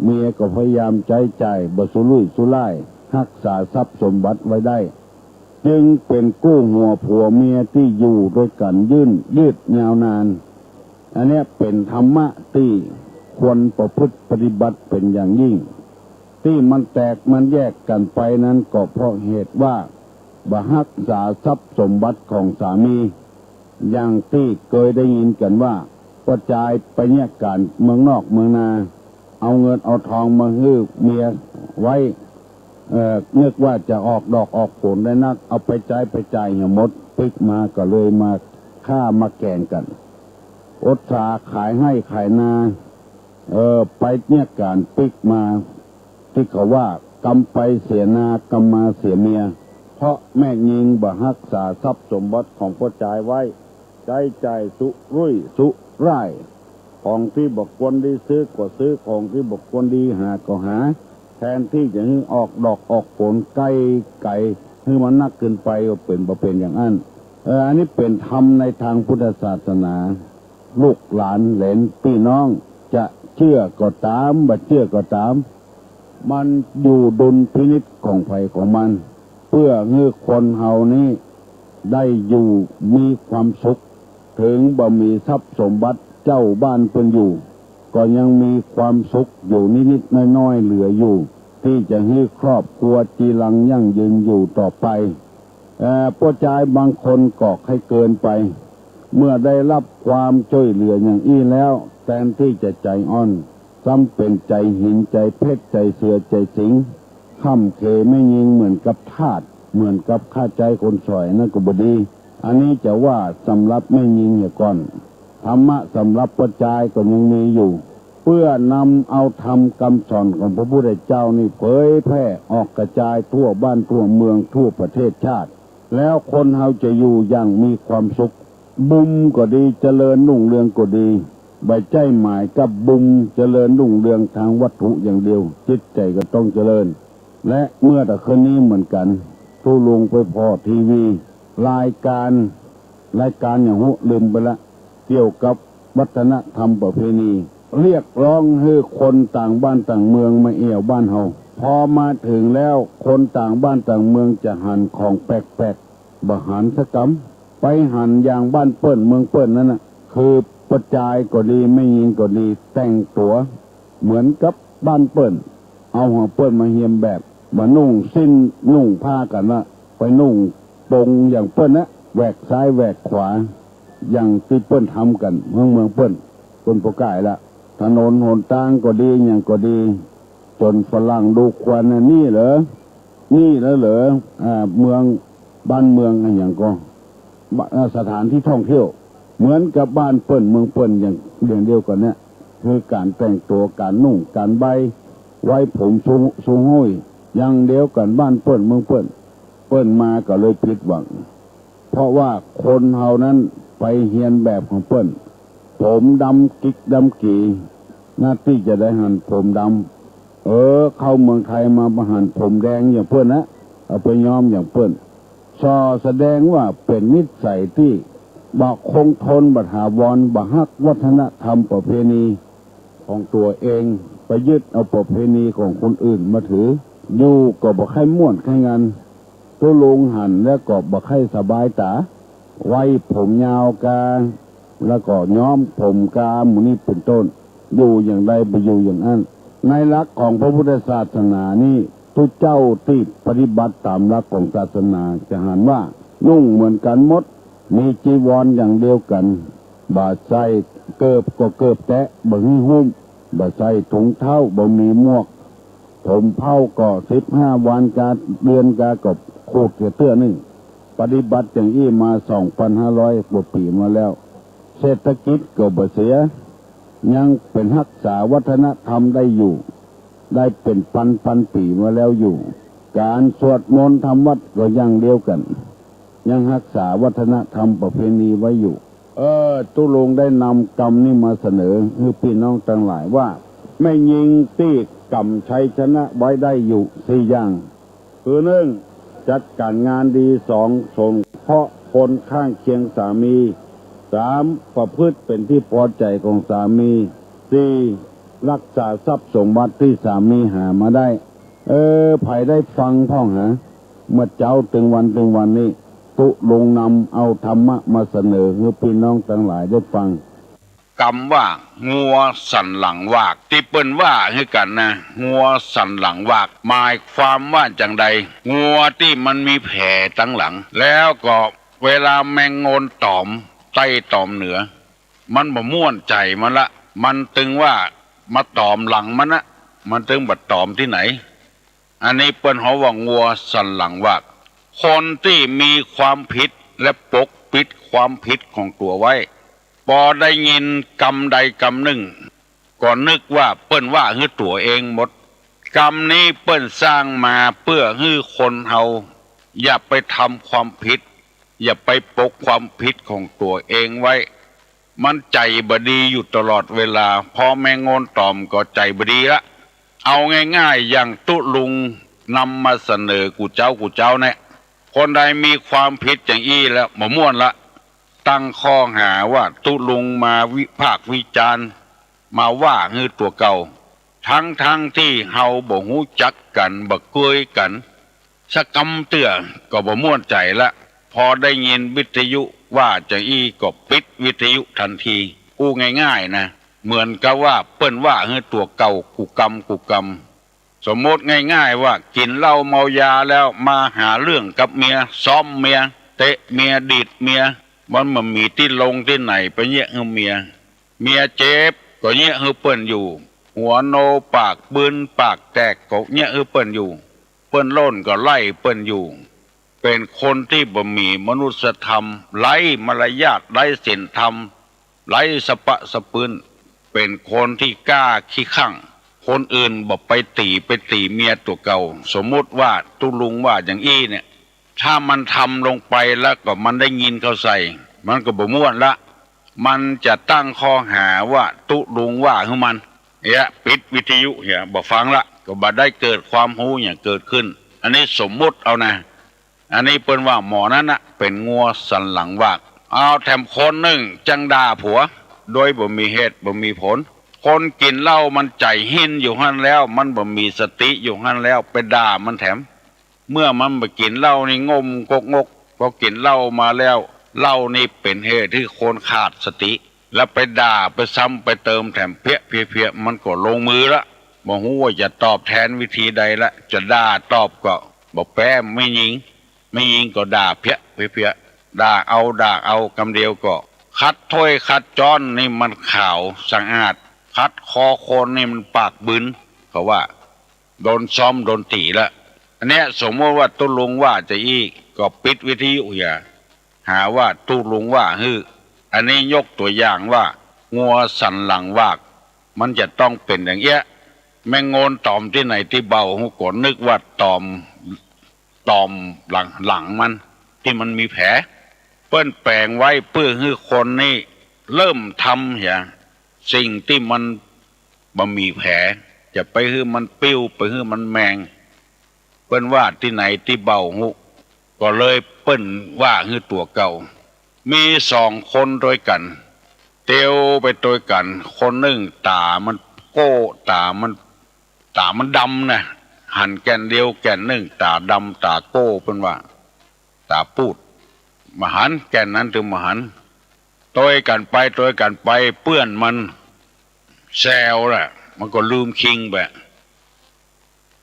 เมียก็พยายามใจ๊จ่าย บ่สุรุ่ยสุร่าย ฮักษาทรัพย์สมบัติไว้ได้ จึงเป๋นกู้หัวผัวเมียตี้อยู่ตวยกั๋นยืนยืดยาวนาน อันเนี้ยเป๋นธรรมะตี้ควรประพฤติปฏิบัติเป๋นอย่างยิ่ง ตี้มันแตกมันแยกกั๋นไปนั้นก็เพราะเหตุว่าบ่ฮักษาทรัพย์สมบัติของสามี อย่างตี้เกยได้ยินกั๋นว่า ป้อจายไปเยียะก๋านเมืองนอกเมืองนา เอาเงินเอาทองมาหื้อเมียไว้ เอ่อ นึกว่าจะออกดอกออกผลได้นัก เอาไปใจ๊ไปจ่ายเหียหมด ปิ๊กมาก็เลยมาฆ่ามาแก่งกั๋น อดสาขายไฮ่ขายนา เออ ไปเยียะก๋านปิ๊กมา ตี้เขาว่ากำไปเสียนา กำมาเสียเมีย เพราะแม่ญิงบ่ฮักษาทรัพย์สมบัติของป้อจายไว้ ใจ๊จ่ายสุรุ่ยสุร่าย ของตี้บ่ควรดีซื้อก็ซื้อ ของตี้บ่ควรดีหาก็หา แทนตี้จะหื้อออกดอกออกผลไก๋ไก๋ หื้อมันนักขึ้นไปก็เป๋นบ่เป๋นอย่างอั้น เออ อันนี้เป๋นธรรมในตางพุทธศาสนา ลูกหลานเหลนปี้น้อง จะเจื้อก็ต๋าม บ่เจื้อก็ต๋าม มันอยู่ดุลพินิจของใผของมัน เปื้อหื้อคนเฮานี้ได้อยู่มีความสุข เถิงบ่มีทรัพย์สมบัติเจ้าบ้านเปิ้นอยู่ ก็ยังมีความสุขอยู่นิดๆ น้อยๆ เหลืออยู่ ตี้จะหื้อครอบครัวจีรังยั่งยืนอยู่ต่อไป เอ่อ ป้อจายบางคนก็ใค่เกินไป เมื่อได้ฮับความจ้วยเหลืออย่างอี้แล้ว แตนตี้จะใจ๋อ่อน ซ้ำเป๋นใจ๋หิน ใจ๋เพชร ใจ๋เสือ ใจ๋สิงห์ ค่ำเขแม่ญิงเหมือนกับทาส เหมือนกับข้าใจ๊คนสอย อันนั้นก็บ่ดี อันนี้จะว่าสำหรับแม่ญิงเหียก่อน ธรรมะสำหรับป้อจายก็ยังมีอยู่ เปื้อนำเอาธรรมกำสอนของพระพุทธเจ้านี้เผยแผ่ออกกระจายทั่วบ้านทั่วเมืองทั่วประเทศชาติ แล้วคนเฮาจะอยู่อย่างมีความสุข บุญก็ดี เจริญรุ่งเรืองก็ดี บ่ใจ้หมายกับบุญเจริญรุ่งเรืองตางวัตถุอย่างเดียว จิตใจ๋ก็ต้องเจริญ และเมื่อตะคืนนี้เหมือนกั๋น ตุ๊ลุงไปผ่อทีวี รายก๋าน รายก๋านหยังฮู้ ลืมไปละ เกี่ยวกับวัฒนธรรมประเพณี เรียกร้องหื้อคนต่างบ้านต่างเมืองมาแอ่วบ้านเฮา พอมาเถิงแล้ว คนต่างบ้านต่างเมืองจะหันของแปลกๆ บ่หันสักกำ ไปหันอย่างบ้านเปิ้นเมืองเปิ้นนั้นน่ะ คือป้อจายก็ดี แม่ญิงก็ดี แต่งตั๋วเหมือนกับบ้านเปิ้น เอาของเปิ้นมาเฮียนแบบ บ่นุ่งสิ้นนุ่งผ้ากั๋นละ ไปนุ่งโป๋งอย่างเปิ้นนะ แหวกซ้ายแหวกขวา อย่างตี้เปิ้นทำกั๋นเมืองเมืองเปิ้น เปิ้นบ่ก้าละ ถนนหนตางก็ดี หยังก็ดี จ๋นฝรั่งดูควันน่ะ นี่เหรอ นี่แล้วเหรอ อ่า เมือง บ้านเมืองอะหยังก็ บ้า- อ่า สถานตี้ท่องเที่ยว เหมือนกับบ้านเปิ้นเมืองเปิ้นอย่าง อย่างเดียวกั๋นเนี่ย คือก๋านแต่งตั๋ว ก๋านนุ่ง ก๋านใบ้ ไว้ผมทรง ทรงห้อย อย่างเดียวกั๋นบ้านเปิ้นเมืองเปิ้น เปิ้นมาก็เลยผิดหวัง เพราะว่าคนเฮานั้นไปเฮียนแบบของเปิ้น ผมดำกิกดำกี๋ นาตี้จะได้หันผมดำ เออ เข้าเมืองไทยมาบ่หันผมแดงอย่างเปิ้นนะ เอาไปย้อมอย่างเปิ้น ส่อแสดงว่าเป๋นนิสัยตี้บ่คงทน บ่ถาวร บ่ฮักวัฒนธรรมประเพณีของตั๋วเอง ไปยึดเอาประเพณีของคนอื่นมาถือ อยู่ก็บ่ใค่ม่วนใค่งัน ตุ๊ลุงหันแล้วก็บ่ใค่สบายต๋า ไว้ผมยาวกา แล้วก็ย้อมผมกา หมู่นี้เป๋นต้น อยู่อย่างใดบ่อยู่อย่างอั้น ในหลักของพระพุทธศาสนานี้ ตุ๊เจ้าตี้ปฏิบัติต๋ามหลักของศาสนาจะหันว่านุ่งเหมือนกั๋นหมด มีจีวรอย่างเดียวกั๋น บ่ใส่เกิบก็เกิบแตะ บ่หื้อหุ้ม บ่ใส่ถุงเท้า บ่มีหมวก ผมเผ้าก็สิบห้าวันกา เดือนกาก็ขูดเสียเตื้อนึ่ง ปฏิบัติอย่างอี้มาสองพันห้าร้อยกว่าปี๋มาแล้ว เศรษฐกิจก็บ่เสีย ยังเป๋นฮักษาวัฒนธรรมได้อยู่ ได้เป๋นปันๆ ปี๋มาแล้วอยู่ ก๋านสวดมนต์ทำวัตรก็อย่างเดียวกั๋น ยังฮักษาวัฒนธรรมประเพณีไว้อยู่ เออ ตุ๊ลุงได้นำกำนี้มาเสนอหื้อปี้น้องตังหลายว่า แม่ญิงตี้ก๋ำชัยชนะไว้ได้อยู่สี่อย่าง คือ นึ่ง จัดก๋านงานดี สอง สงเคราะห์คนข้างเคียงสามี สาม ประพฤติเป๋นตี้พอใจ๋ของสามี สี่ รักษาทรัพย์สมบัติตี้สามีหามาได้ เออ ใผได้ฟังพ่องหา เมื่อเจ๊าตึงวันตึงวันนี้ ตุ๊ลุงนำเอาธรรมะมาเสนอหื้อปี้น้องตังหลายได้ฟัง กำว่างัวสันหลังวาก ตี้เปิ้นว่าหื้อกั๋นนะ งัวสันหลังวาก หมายความว่าจั่งใด งัวตี้มันมีแผลตังหลัง แล้วก็เวลาแมงโงนต๋อมใต้ต๋อมเหนือ มันบ่ม่วนใจ๋มันละ มันตึงว่ามาต๋อมหลังมันนะ มันตึงบ่ต๋อมตี้ไหน อันนี้เปิ้นฮ้องว่างัวสันหลังวาก คนตี้มีความผิดและปกปิดความผิดของตั๋วไว้ ปอได้ยินกำใดกำนึ่ง ก็นึกว่าเปิ้นว่าหื้อตั๋วเองหมด กำนี้เปิ้นสร้างมาเปื้อหื้อคนเฮาอย่าไปทำความผิด อย่าไปปกความผิดของตั๋วเองไว้ มันใจ๋บ่ดีอยู่ตลอดเวลา พอแมงโงนต๋อมก็ใจ๋บ่ดีละ เอาง่ายๆ อย่างตุ๊ลุงนำมาเสนอกู่เจ๊ากู่เจ๊าเนี่ย คนใดมีความผิดอย่างอี้แล้วบ่ม่วนละ ตั้งข้อหาว่าตุ๊ลุงมาวิพากษ์วิจารณ์ มาว่าหื้อตั๋วเก่า ทั้งๆ ตี้เฮาบ่ฮู้จักกั๋น บ่เกยกั๋น สักกำเตื้อก็บ่ม่วนใจ๋ละ พอได้ยินวิทยุว่าจะอี้ก็ปิดวิทยุทันที อู้ง่ายๆ นะ เหมือนกับว่าเปิ้นว่าหื้อตั๋วเก่ากู้กำกู้กำ สมมุติง่ายๆ ว่ากิ๋นเหล้าเมายาแล้วมาหาเรื่องกับเมีย ซ้อมเมีย เตะเมีย ดีดเมีย มันบ่มีตี้ลงตี้ไหนไปเยียะหื้อเมีย เมียเจ็บก็เยียะหื้อเปิ้นอยู่ หัวโนปากบึนปากแตกก็เยียะหื้อเปิ้นอยู่ เปิ้นโล่นก็ไล่เปิ้นอยู่ เป๋นคนตี้บ่มีมนุษยธรรม ไร้มารยาท ไร้ศีลธรรม ไร้สะปะสะปื้น เป๋นคนตี้กล้าขี้ขั่ง คนอื่นบ่ไปตี๋ ไปตี๋เมียตั๋วเก่า สมมุติว่าตุ๊ลุงว่าอย่างอี้เนี่ย ถ้ามันทำลงไปแล้วก็มันได้ยินเข้าใส่ มันก็บ่ม่วนละ มันจะตั้งข้อหาว่าตุ๊ลุงว่าหื้อมัน เหีย ปิดวิทยุเหีย บ่ฟังละ ก็บ่ได้เกิดความฮู้หยังเกิดขึ้น อันนี้สมมุติเอานะ อันนี้เปิ้นว่าหมอนั้นนะเป๋นงัวสันหลังวาก เอาแถมคนนึ่งจั้งด่าผัว โดยบ่มีเหตุบ่มีผล คนกิ๋นเหล้ามันใจ๋หิ้นอยู่หั้นแล้ว มันบ่มีสติอยู่หั้นแล้ว ไปด่ามันแถม เมื่อมันบ่กิ๋นเหล้านี่ง่มกกงก พอกิ๋นเหล้ามาแล้ว เหล้านี่เป๋นเหตุหื้อคนขาดสติ แล้วไปด่าไปซ้ำไปเติมแถมเพี้ยเพี้ยเพี้ย มันก็ลงมือละ บ่ฮู้ว่าจะตอบแทนวิธีใดละ จะด่าตอบก็บ่แป๊แม่ญิง แม่ญิงก็ด่าเพี้ยเพี้ยเพี้ย ด่าเอาด่าเอากำเดียวก็ ขัดถ้วยขัดจ๊อนนี่มันขาวสะอาด ขัดคอคนนี่มันปากบึน เขาว่า โดนซ้อมโดนตี๋ละ อันเนี้ยสมมุติว่าตุ๊ลุงว่าจะอี้ก็ปิดวิทยุเหีย หาว่าตุ๊ลุงว่าหื้อ อันนี้ยกตั๋วอย่างว่างัวสันหลังวาก มันจะต้องเป๋นอย่างเอี้ย แมงโงนต๋อมตี้ไหนตี้เบา ฮู้ก็นึกว่าต๋อม ต๋อมหลัง หลังมันตี้มันมีแผล เปิ้นแป๋งไว้เปื้อหื้อคนนี่เริ่มทำเหีย สิ่งตี้มัน บ่มีแผ จะไปหื้อมันปิ้ว ไปหื้อมันแมง เปิ้นว่าตี้ไหนตี้เบ้าฮู้ ก็เลยเปิ้นว่าหื้อตั๋วเก่า มีสองคนตวยกั๋น เตียวไปตวยกั๋น คนนึ่งต๋ามันโก้ ต๋ามัน ต๋ามันดำนะ หันแก่นเดียวแก่นนึ่ง ต๋าดำต๋าโก้ เปิ้นว่า ต๋าปูด บ่หัน แก่นนั้นตึงบ่หัน ตวยกั๋นไปตวยกั๋นไป เปื้อนมันแซวแหละ มันก็ลืมคิงไป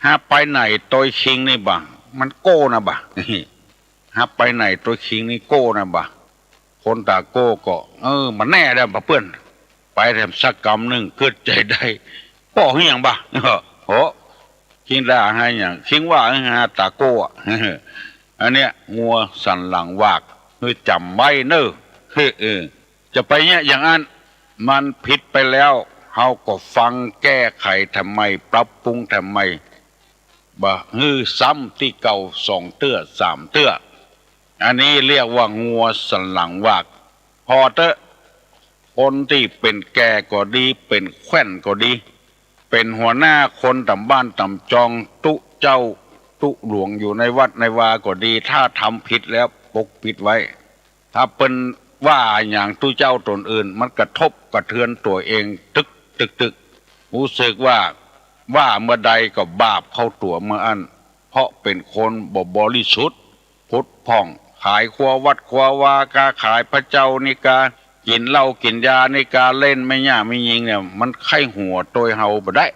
หาไปไหนตวยคิงนี่บ่ะ มันโก้นะบ่ะ หาไปไหนตวยคิงนี่โก้นะบ่ะ คนต๋าโก้ก็ เออ มันแน่แล้วบ่ะเปื้อน ไปแถมสักกำนึ่ง กึ๊ดใจ๋ได้ โก้หื้อหยังบ่ะ โห คิงด่าหาหยัง คิงว่าหาต๋าโก้อะ อันเนี้ย งัวสันหลังหวาก หื้อจ๋ำไว้เน่อ เออ จะไปเยียะอย่างอั้น มันผิดไปแล้ว เฮาก็ฟังแก้ไขแถมใหม่ ปรับปรุงแถมใหม่ บ่หื้อซ้ำตี้เก่าสองเตื้อสามเตื้อ อันนี้เรียกว่างัวสันหลังหวาก ผ่อเต๊อะ คนตี้เป๋นแก่ก็ดี เป๋นแคว่นก็ดี เป๋นหัวหน้าคนต๋ามบ้านต๋ามจอง ตุ๊เจ้าตุ๊หลวงอยู่ในวัดในวาก็ดี ถ้าทำผิดแล้วปกปิดไว้ ถ้าเปิ้นว่าหยังตุ๊เจ้าต๋นอื่น มันกระทบกระเทือนตั๋วเองตึกตึกตึก ฮู้สึกว่า ว่าเมื่อใดก็บาปเข้าตั๋วเมื่ออั้น เพราะเป๋นคนบ่บริสุทธิ์ผุดผ่อง ขายครัววัดครัววา ก๊าขายพระเจ้านี่กา กิ๋นเหล้ากิ๋นยานี่กา เล่นแม่หญ้าแม่ญิงเนี่ย มันใค่หัวตวยเฮาบ่ได้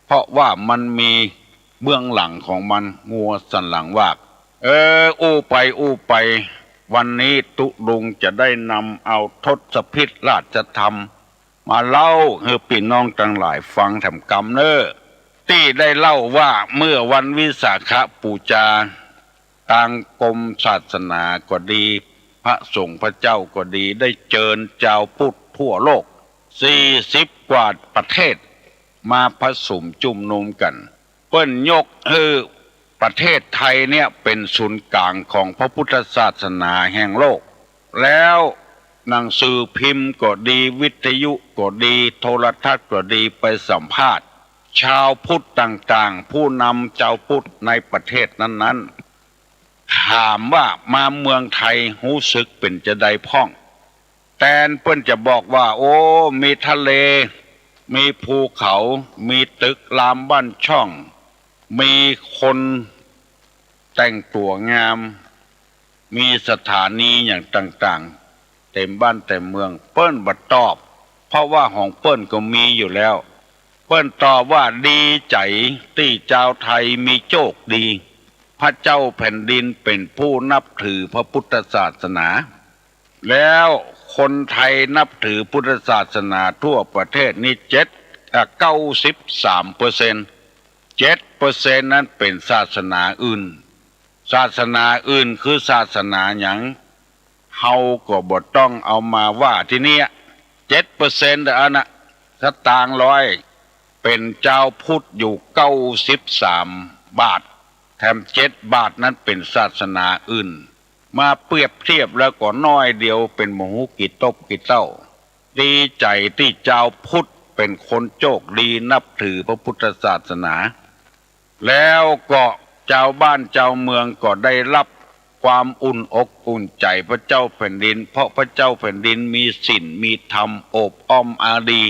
เพราะว่ามันมีเบื้องหลังของมัน งัวสันหลังหวาก เออ อู้ไปอู้ไป วันนี้ตุ๊ลุงจะได้นำเอาทศพิธราชธรรมมาเล่าหื้อปี้น้องตังหลายฟังแถมกำเน่อ ตี้ได้เล่าว่าเมื่อวันวิสาขบูชา ตางกรมศาสนาก็ดี พระสงฆ์พระเจ้าก็ดี ได้เจิญจาวพุทธทั่วโลก สี่สิบกว่าประเทศ มาผสมจุมนุมกั๋น เปิ้นยกหื้อประเทศไทยเนี่ยเป๋นศูนย์ก๋างของพระพุทธศาสนาแห่งโลก แล้วหนังสือพิมพ์ก็ดี วิทยุก็ดี โทรทัศน์ก็ดี ไปสัมภาษณ์ชาวพุทธต่างๆ ผู้นำจาวพุทธในประเทศนั้นๆ ถามว่ามาเมืองไทยฮู้สึกเป๋นจาใดพ่อง แตนเปิ้นจะบอกว่า โอ้ มีทะเล มีภูเขา มีตึกรามบ้านช่อง มีคนแต่งตั๋วงาม มีสถานีอย่างต่างๆ เต็มบ้านเต็มเมือง เปิ้นบ่ตอบ เพราะว่าของเปิ้นก็มีอยู่แล้ว เปิ้นตอบว่า ดีใจ๋ตี้จาวไทยมีโจคดี พระเจ้าแผ่นดินเป๋นผู้นับถือพระพุทธศาสนา แล้วคนไทยนับถือพุทธศาสนาทั่วประเทศนี้เจ็ด อ่ะ เก้าสิบสามเปอร์เซ็นต์ เจ็ดเปอร์เซ็นต์นั้นเป๋นศาสนาอื่น ศาสนาอื่นคือศาสนาหยัง เฮาก็บ่ต้องเอามาว่าตี้เนี่ย เจ็ดเปอร์เซ็นต์อันน่ะ สตางค์ร้อย เป๋นจาวพุทธอยู่เก้าสิบสามบาท แถมเจ็ดบาทนั้นเป๋นศาสนาอื่น มาเปรียบเทียบแล้วก็น้อยเดียว เป๋นบ่ฮู้กี่ตบกี่เต้า ดีใจ๋ตี้จาวพุทธเป๋นคนโจคดีนับถือพระพุทธศาสนา แล้วก็จาวบ้านจาวเมืองก็ได้ฮับความอุ่นอกอุ่นใจ๋พระเจ้าแผ่นดิน เพราะพระเจ้าแผ่นดินมีศีลมีธรรมโอบอ้อมอารี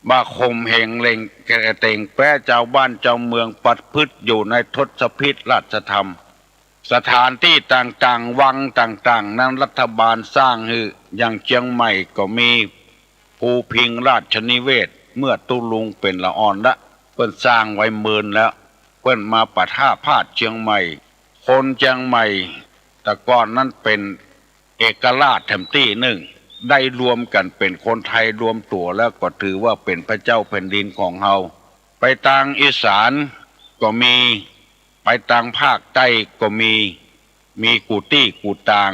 บ่ข่มเหงเล็งเกรงแป๊จาวบ้านจาวเมือง ประพฤติอยู่ในทศพิธราชธรรม สถานตี้ต่างๆ วังต่างๆ นั้นรัฐบาลสร้างหื้อ อย่างเจียงใหม่ก็มีภูพิงค์ราชนิเวศน์ เมื่อตุ๊ลุงเป๋นละอ่อนละ เปิ้นสร้างไว้เมินแล้ว เปิ้นมาประทาภาสเจียงใหม่ คนเจียงใหม่แต่ก่อนนั้นเป๋นเอกราชแถมตี้นึ่ง ได้รวมกั๋นเป๋นคนไทยรวมตั๋วแล้วก็ถือว่าเป๋นพระเจ้าแผ่นดินของเฮา ไปตางอีสานก็มี ไปตางภาคใต้ก็มี มีกู้ตี้กู้ตาง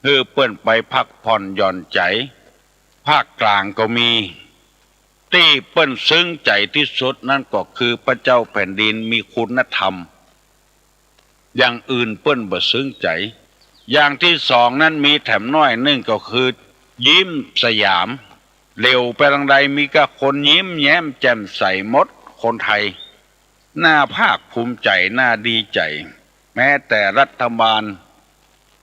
หื้อเปิ้นไปพักผ่อนหย่อนใจ๋ ภาคกลางก็มี ตี้เปิ้นซึ้งใจ๋ตี้สุดนั้นก็คือพระเจ้าแผ่นดินมีคุณธรรม อย่างอื่นเปิ้นบ่ซึ้งใจ๋ อย่างตี้สองนั้นมีแถมน้อยนึ่งก็คือยิ้มสยาม เหลียวไปตางใดมีก้าคนยิ้มแย้มแจ่มใสหมด คนไทย น่าภาคภูมิใจ๋ น่าดีใจ๋ แม้แต่รัฐบาล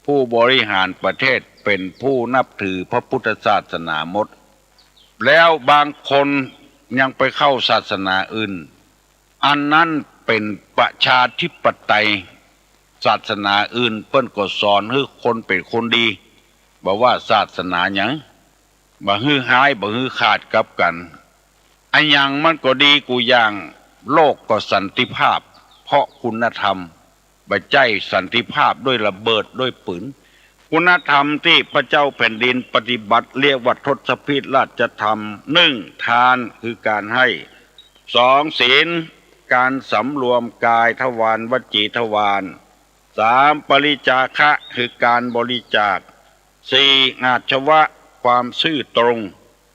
ผู้บริหารประเทศเป๋นผู้นับถือพระพุทธศาสนาหมด แล้วบางคนยังไปเข้าศาสนาอื่น อันนั้นเป๋นประชาธิปไตย ศาสนาอื่นเปิ้นก็สอนหื้อคนเป๋นคนดี บ่ว่าศาสนาหยัง บ่หื้อฮ้าย บ่หื้อขาดกับกั๋น อะหยังมันก็ดีกู้อย่าง โลกก็สันติภาพ เพราะคุณธรรม บ่ใจ้สันติภาพด้วยระเบิดด้วยปืน คุณธรรมตี้พระเจ้าแผ่นดินปฏิบัติเรียกว่าทศพิธราชธรรม หนึ่ง ทานคือก๋านให้ สอง ศีล ก๋านสำรวมกายทวารวจีทวาร สาม ปริจาคะ คือก๋านบริจาค สี่ อาชวะ ความซื่อตรง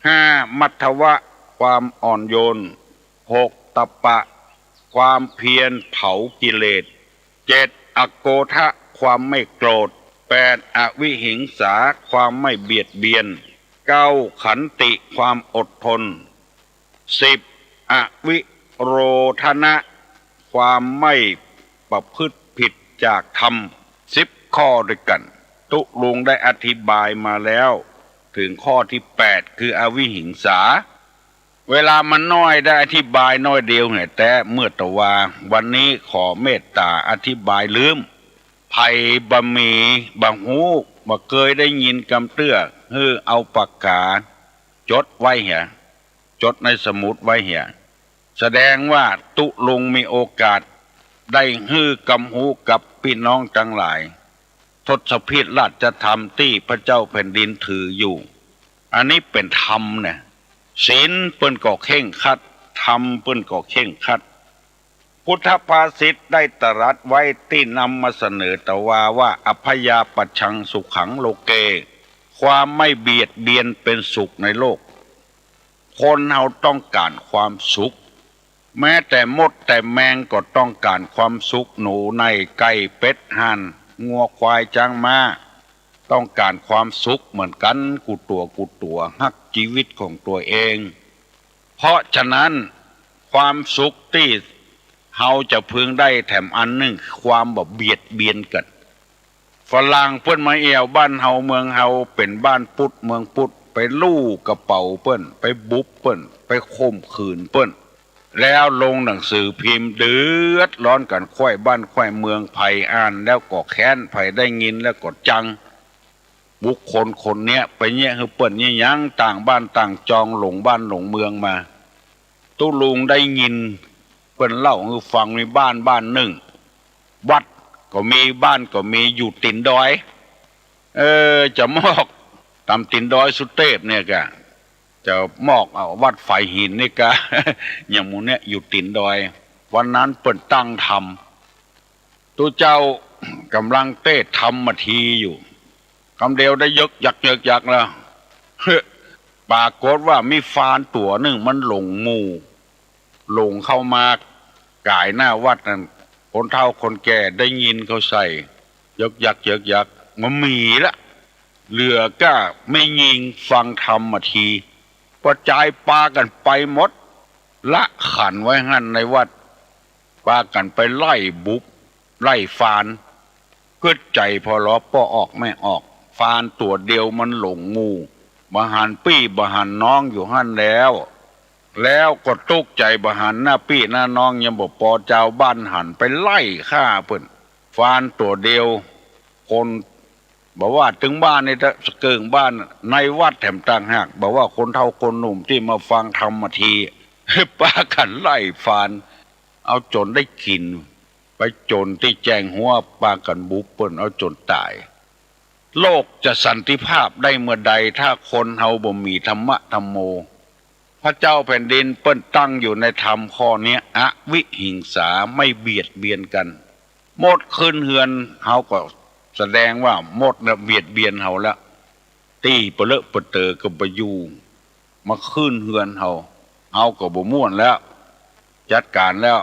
ห้า มัทวะ ความอ่อนโยน หก ตปะ ความเพียรเผากิเลส เจ็ด อโกธะ ความไม่โกรธ แปด อวิหิงสา ความไม่เบียดเบียน เก้า ขันติ ความอดทน สิบ อวิโรธนะ ความไม่ประพฤติผิดจากธรรม สิบ ข้อด้วยกั๋น ตุ๊ลุงได้อธิบายมาแล้ว เถิงข้อตี้แปด คืออวิหิงสา เวลามันน้อย ได้อธิบายน้อยเดียวแหม แต่เมื่อตะวา วันนี้ขอเมตต๋าอธิบายลืม ใผบ่มี บ่ฮู้ บ่เกยได้ยินกำเตื้อ หื้อเอาปากก๋าจ๋ดไว้เหีย จ๋ดในสมุดไว้เหีย แสดงว่าตุ๊ลุงมีโอกาสได้หื้อกำฮู้กับปี้น้องตังหลาย ทศพิธราชธรรมตี้พระเจ้าแผ่นดินถืออยู่ อันนี้เป๋นธรรมเนี่ย ศีลเปิ้นก็เคร่งครัด ธรรมเปิ้นก็เคร่งครัด พุทธภาษิตได้ตรัสไว้ตี้นำมาเสนอตะวาว่า อัพพยาปัชชังสุขังโลเก ความไม่เบียดเบียนเป๋นสุขในโลก คนเฮาต้องก๋านความสุข แม้แต่มดแต่แมงก็ต้องก๋านความสุข หนูไน่ไก่เป็ดห่าน งัวควายจ๊างม้า ต้องก๋านความสุขเหมือนกั๋น กู้ตั๋วกู้ตั๋ว ฮักจีวิตของตั๋วเอง เพราะฉะนั้น ความสุขตี้เฮาจะพึงได้แถมอันนึ่ง ความบ่เบียดเบียนกั๋น ฝรั่งเปิ้นมาแอ่วบ้านเฮาเมืองเฮา เป๋นบ้านพุทธเมืองพุทธ ไปลู่กระเป๋าเปิ้น ไปบุบเปิ้น ไปข่มขืนเปิ้น แล้วลงหนังสือพิมพ์ เดือดร้อนกั๋น ใคว่บ้านใคว่เมือง ใผอ่านแล้วก็แค้น ใผได้ยินแล้วก็จัง บุคคลคนเนี้ยไปเยียะหื้อเปิ้นเยียะหยัง ต่างบ้านต่างจอง หลงบ้านหลงเมืองมา ตุ๊ลุงได้ยินเปิ้นเล่าหื้อฟัง มีบ้านบ้านนึ่ง วัดก็มี บ้านก็มี อยู่ตี๋นดอย เออ จะมอกต๋ามตี๋นดอยสุเตพเนี่ยกา จะมอก เอ่อ วัดฝายหินนี่กา อย่างหมู่เนี้ยอยู่ตี๋นดอย วันนั้นเปิ้นตั้งธรรม ตุ๊เจ้าก่ำลังเตสน์ธรรมมาทีอยู่ กำเดียวได้เยิกยักเยิกยักแล้ว ปรากฏว่ามีฟานตั๋วนึ่งมันหลงหมู่ หลงเข้ามาก๋ายหน้าวัดนั่น คนเฒ่าคนแก่ได้ยินเขาใส่ เยิกยักเยิกยัก บ่มีละ เหลือก้าแม่ญิงฟังธรรมมาที กระจายปากั๋นไปหมด ละขันไว้หั้นในวัด ปากั๋นไปไล่บุบ ไล่ฟาน กึ๊ดใจ๋ผ่อลอ ป้อออกแม่ออก ฟานตั๋วเดียวมันหลงหมู่ บ่หันปี้บ่หันน้องอยู่หั้นแล้ว แล้วก็ตุ๊กใจ๋ บ่หันหน้าปี้หน้าน้อง ยังบ่ปอ จาวบ้านหันไปไล่ฆ่าเปิ้น ฟานตั๋วเดียว คน บ่ว่าตึงบ้านนี่เต๊อะ สะเกิ่งบ้าน ในวัดแถมต่างหาก บ่ว่าคนเฒ่าคนหนุ่มตี้มาฟังธรรมมาที ปากั๋นไล่ฟาน เอาจ๋นได้กิ๋น ไปจ๋นตี้แจ้งฮัว ปากั๋นบุบเปิ้น เอาจ๋นต๋าย โลกจะสันติภาพได้เมื่อใด ถ้าคนเฮาบ่มีธรรมะธัมโม พระเจ้าแผ่นดินเปิ้นตั้งอยู่ในธรรมข้อเนี้ย อวิหิงสา ไม่เบียดเบียนกั๋น มดขึ้นเฮือนเฮาก็แสดงว่ามดน่ะเบียดเบียนเฮาแล้ว ตี้ปะเลอะปะเต๋อก็บ่อยู่ มาขึ้นเฮือนเฮา เฮาก็บ่ม่วนแล้ว จัดก๋านแล้ว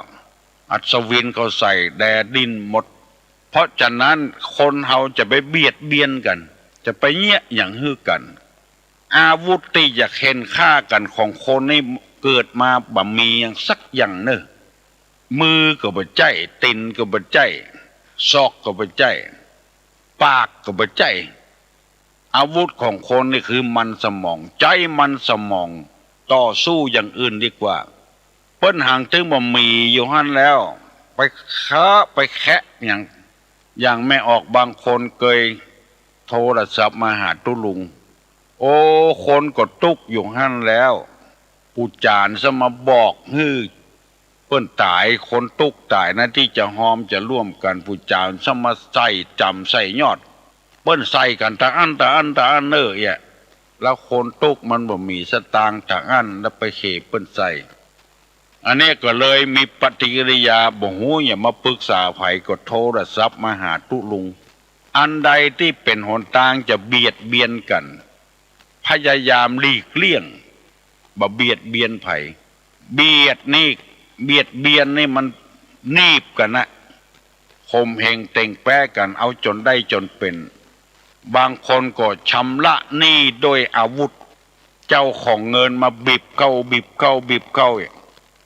อัศวินเขาใส่แด่ดิ้นหมด เพราะฉะนั้นคนเฮาจะไปเบียดเบียนกั๋น จะไปเยียะหยังหื้อกั๋น อาวุธตี้จะเข่นฆ่ากั๋นของคนนี่เกิดมาบ่มีอย่างสักอย่างเน่อ มือก็บ่ใจ๊ ตี๋นก็บ่ใจ๊ ศอกก็บ่ใจ๊ ปากก็บ่ใจ๊ อาวุธของคนนี่คือมันสมอง ใจ๊มันสมอง ต่อสู้อย่างอื่นดีกว่า เปิ้นหางตึงบ่มีอยู่หั้นแล้ว ไปคะไปแคะอย่าง อย่างแม่ออกบางคนเกยโทรศัพท์มาหาตุ๊ลุง โอ้ คนก็ตุ๊กอยู่หั้นแล้ว ปู่จ๋ารซ้ำมาบอกหื้อเปิ้นต๋าย คนตุ๊กต๋ายนะ ตี้จะฮอมจะร่วมกั๋น ปู่จ๋ารซ้ำมาใส่จ๋ำใส่ยอด เปิ้นใส่กั๋นตะอั้นตะอั้นตะอั้นเน่อเอี้ย แล้วคนตุ๊กมันบ่มีสตางค์ตะอั้น แล้วไปเขเปิ้นใส่ อันนี้ก็เลยมีปฏิกิริยาบ่ฮู้หยังมาปรึกษาใผ ก็โทรศัพท์มาหาตุ๊ลุง อันใดตี้เป๋นหนตางจะเบียดเบียนกั๋น พยายามหลีกเลี่ยง บ่เบียดเบียนใผ เบียดนี่ เบียดเบียนนี่มันหนีบกั๋นนะ ข่มเหงเต่งแป๊กั๋น เอาจ๋นได้จ๋นเป๋น บางคนก็ชำระหนี้ด้วยอาวุธ เจ้าของเงินมาบีบเข้า บีบเข้า บีบเข้า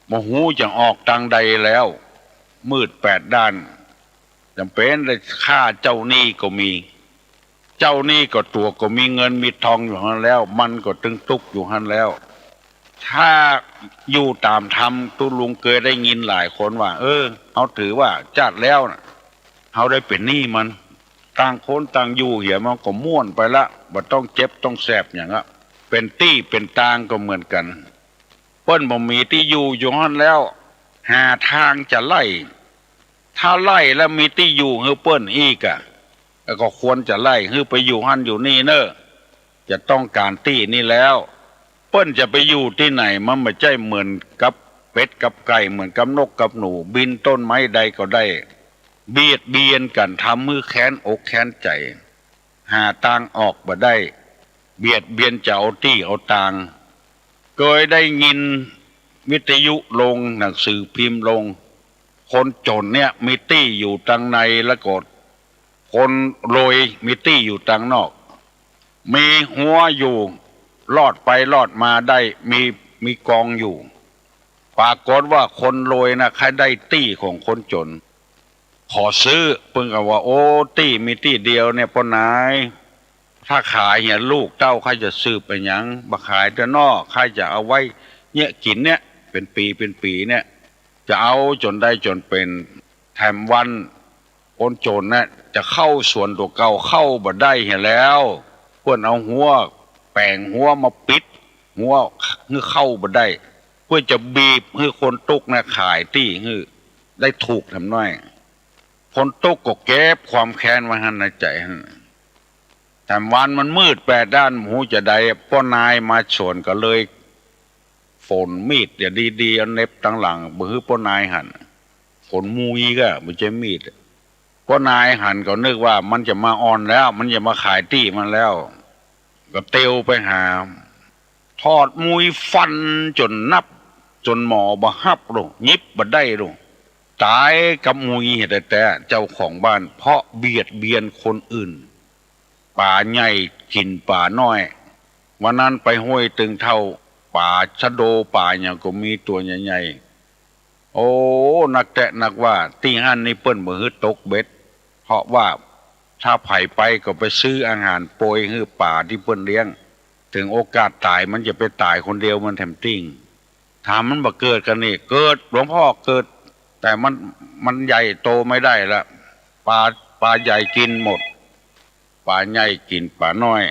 บ่ฮู้จะออกตางใดแล้ว มืดแปดด้าน จ๋ำเป๋นได้ฆ่าเจ้าหนี้ก็มี เจ้าหนี้ก็ตั๋วก็มีเงินมีทองอยู่หั้นแล้ว มันก็ตึงตุ๊กอยู่หั้นแล้ว ถ้าอยู่ต๋ามธรรม ตุ๊ลุงเกยได้ยินหลายคนว่า เออ เฮาถือว่าจาติแล้วน่ะ เฮาได้เป๋นหนี้มัน ต่างคนต่างอยู่เหีย มันก็ม่วนไปละ บ่ต้องเจ็บต้องแสบหยังอะ เป๋นตี้เป๋นตางก็เหมือนกั๋น เปิ้นบ่มีตี้อยู่อยู่หั้นแล้ว หาตางจะไล่ ถ้าไล่แล้วมีตี้อยู่หื้อเปิ้นอีกอะ แล้วก็ควรจะไล่หื้อไปอยู่หั้นอยู่นี่เน่อ จะต้องก๋านตี้นี่แล้ว เปิ้นจะไปอยู่ตี้ไหน มันบ่ใจ้เหมือนกับเป็ดกับไก่ เหมือนกับนกกับหนู บินต้นไม้ใดก็ได้ เบียดเบียนกั๋น ทำหื้อแค้นอกแค้นใจ๋ หาตางออกบ่ได้ เบียดเบียนจะเอาตี้เอาตาง เกยได้ยินวิทยุลง หนังสือพิมพ์ลง คนจ๋นเนี่ยมีตี้อยู่ตางใน แล้วก็คนรวยมีตี้อยู่ตางนอก มีฮั้วอยู่ รอดไปรอดมาได้ มี มีกองอยู่ ปรากฏว่าคนรวยนะ ใค่ได้ตี้ของคนจ๋น ขอซื้อ เปิ้นก็ว่า โอ้ ตี้มีตี้เดียวเนี่ยป้อนาย ถ้าขายเหียลูกเต้าใค่จะสืบไปหยัง บ่ขายเต๊อะน้อ ใค่จะเอาไว้เยียะกิ๋นเนี่ย เป๋นปี๋เป๋นปี๋เนี่ย จะเอาจ๋นได้จ๋นเป๋น แถมวัน คนจ๋นน่ะ จะเข้าสวนตั๋วเก่าเข้าบ่ได้เหียแล้ว เปิ้นเอาฮั้วแป๋งฮั้วมาปิด ฮั้วหื้อเข้าบ่ได้ เปื้อจะบีบหื้อคนตุ๊กน่ะขายตี้หื้อได้ถูกแถมหน้อย คนตุ๊กก็เก็บความแค้นไว้หั้นในใจ๋หั้น แถมวันมันมืดแปดด้าน บ่ฮู้จะใด ป้อนายมาสวนก็เลย ฝนมีดเดี่ยวดีๆ เอาเหน็บตางหลัง บ่หื้อป้อนายหัน ฝนมุยก็บ่ใจ้มีด ป้อนายหันก็นึกว่ามันจะมาอ่อนแล้ว มันจะมาขายตี้มันแล้ว ก็เตียวไปหา ถอดมุยฟันจ๋นนับ จ๋นหมอบ่ฮับลูก หยิบบ่ได้ลูก ต๋ายกับมุยแต๊ๆ เจ้าของบ้าน เพราะเบียดเบียนคนอื่น ป๋าใหญ่กิ๋นป๋าน้อย วันนั้นไปห้วยตึงเถ้า ป๋าชะโดป๋าหยังก็มีตั๋วใหญ่ๆ โอ้ นักแต๊นักว่า ตี้หั้นนี่เปิ้นบ่หื้อตกเบ็ด เพราะว่าถ้าใผไปก็ไปซื้ออาหารโปยหื้อป๋าตี้เปิ้นเลี้ยง เถิงโอกาสต๋ายมันจะไปต๋ายคนเดียวมันแถมติ่ง ถามมันบ่เกิดกั๋นนี่ เกิด หลวงพ่อเกิด แต่มัน มันใหญ่โตไม่ได้ละ ป๋า ป๋าใหญ่กิ๋นหมด ป๋าใหญ่กิ๋นป๋าน้อย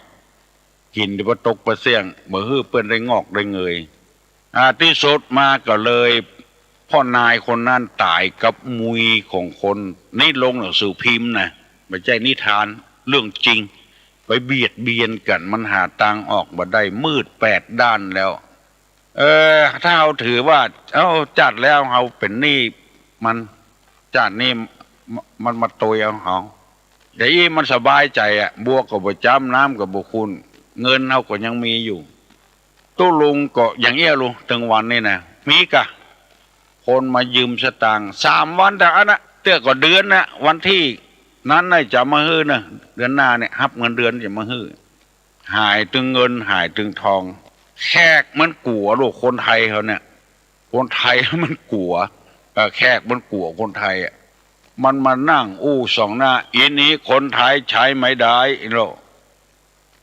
กิ๋นแต่ปลาตกปลาเสี้ยง บ่หื้อเปิ้นได้งอกได้เงย อ่า ตี้สุดมาก็เลย ป้อนายคนนั้นต๋ายกับมุยของคน นี่ลงหนังสือพิมพ์นะ บ่ใจ้นิทาน เรื่องจริง ไปเบียดเบียนกั๋น มันหาตางออกบ่ได้ มืดแปดด้านแล้ว เออ ถ้าเฮาถือว่า เอ้า จาติแล้วเฮาเป๋นหนี้มัน จาตินี้ม- มันมาตวยเอาเฮา อย่างอี้มันสบายใจ๋อะ บัวก็บ่จ๊ำ น้ำก็บ่ขุ่น เงินเฮาก็ยังมีอยู่ ตุ๊ลุงก็อย่างเอี้ยลู เถิงวันนี้นะ มีก่ะ คนมายืมสตางค์ สามวันตะอั้นนะ เตื้อก็เดือนนะ วันตี้นั้นน่ะจะมาหื้อนะ เดือนหน้าเนี่ย ฮับเงินเดือนจะมาหื้อ หายตึงเงินหายตึงทอง แขกมันกั๋วลูก คนไทยเฮาเนี่ย คนไทยมันกั๋ว เอ่อ แขกมันกั๋วคนไทยอะ มันมานั่งอู้ส่องหน้า อี้นี้คนไทยใช้ไม่ได้ อี้โลก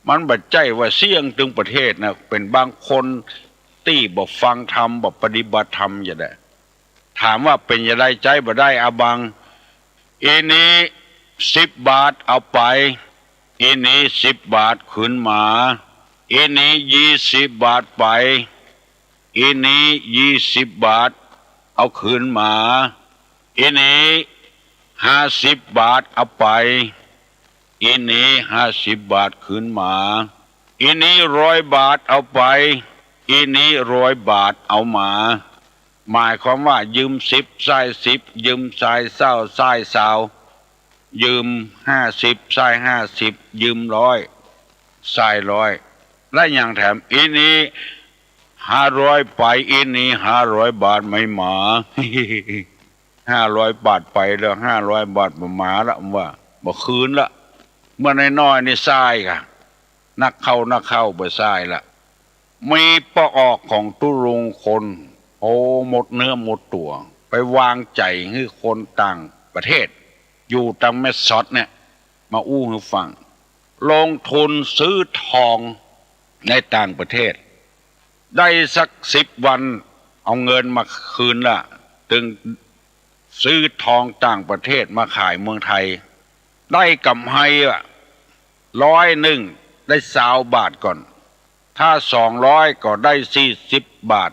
มันบ่ใจ้ว่าเสี้ยงตึงประเทศนะ เป๋นบางคนตี้บ่ฟังธรรม บ่ปฏิบัติธรรมจะได้ ถามว่าเป๋นจะได้ใจ๊บ่ได้ อะบัง อี้นี้สิบบาทเอาไป อี้นี้สิบบาทคืนมา อี้นี้ยี่สิบบาทไป อี้นี้ยี่สิบบาทเอาคืนมา อี้นี้ห้าสิบบาทเอาไป อี้นี้ห้าสิบบาทคืนมา อี้นี้ร้อยบาทเอาไป อี้นี้ร้อยบาทเอามา หมายความว่ายืมสิบ ใส้สิบ ยืมใส้เศร้า ใส้ซาว ยืมห้าสิบ ใส้ห้าสิบ ยืมร้อย ใส้ร้อย และยังแถม อี้นี้ห้าร้อยไป อี้นี้ห้าร้อยบาทไม่มา ห้าร้อยบาทไปแล้ว ห้าร้อยบาทบ่มาละ ว่า บ่คืนละ เมื่อน้อยๆ นี่ใส้ก่ะ นักเข้า นักเข้า บ่ใส้ละ มีป้อออกของตุ๊ลุงคน โอ้ หมดเนื้อหมดตั๋ว ไปวางใจ๋หื้อคนต่างประเทศ อยู่ตางแม่สอดเนี่ย มาอู้หื้อฟัง ลงทุนซื้อทองในต่างประเทศ ได้สักสิบวัน เอาเงินมาคืนละ ตึงซื้อทองต่างประเทศมาขายเมืองไทย ได้ก๋ำไรอะ ร้อยนึ่งได้ซาวบาทก่อน ถ้าสองร้อยก็ได้สี่สิบบาท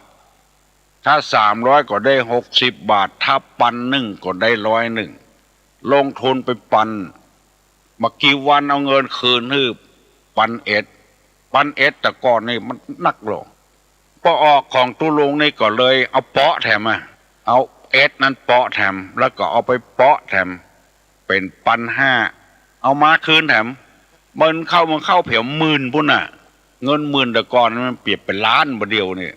ถ้าสามร้อยก็ได้หกสิบบาท ถ้าปันนึ่งก็ได้ร้อยนึ่ง ลงทุนไปปัน บ่กี่วันเอาเงินคืนหื้อปันเอ็ด ปันเอ็ด แต่ก่อนนี่มันนักโลก ป้อออกของตุ๊ลุงนี่ก็เลยเอาเปาะแถมอะ เอาเอ็ดนั้นเปาะแถม แล้วก็เอาไปเปาะแถม เป๋นปันห้า เอามาคืนแถม มันเข้า มันเข้าแผวหมื่นปู้นน่ะ เงินหมื่นแต่ก่อนมันเปรียบเป๋นล้านบ่าเดี่ยวนี่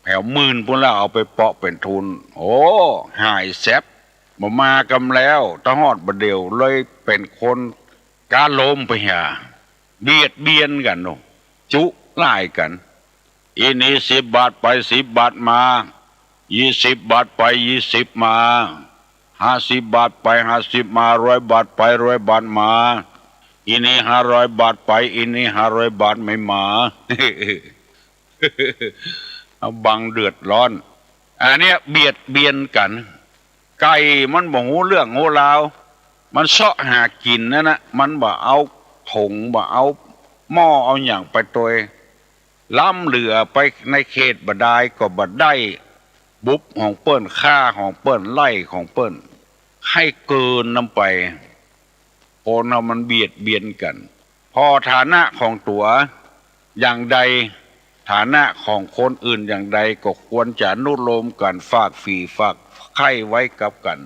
แผวหมื่นปู้นแล้ว เอาไปเปาะเป๋นทุน โอ้ หายแซบ บ่มากำแล้ว ตะฮอดบ่าเดี่ยว เลยเป๋นคนก้าโลมไปหา เบียดเบียนกั๋นโน่ จุร้ายกั๋น อี้นี้สิบบาทไปสิบบาทมา ยี่สิบบาทไปยี่สิบมา ห้าสิบบาทไปห้าสิบมา ร้อยบาทไปร้อยบาทมา อี้นี้ห้าร้อยบาทไป อี้นี้ห้าร้อยบาทไม่มา อะบังเดือดร้อน อันเนี้ยเบียดเบียนกั๋น ไก่มันบ่ฮู้เรื่องฮู้ราว มันเซาะหากิ๋นนั่นนะ มันบ่เอาถุง บ่เอาหม้อเอาหยังไปตวย ล้ำเหลือไปในเขตบ่ดายก็บ่ได้บุบของเปิ้น ข้าของเปิ้น ไฮ่ของเปิ้น ให้เกินนั้นไป คนเฮามันเบียดเบียนกั๋น ผ่อฐานะของตั๋วอย่างใด ฐานะของคนอื่นอย่างใด ก็ควรจะอนุโลมกั๋น ฝากฝี่ฝากไข้ไว้กับกั๋น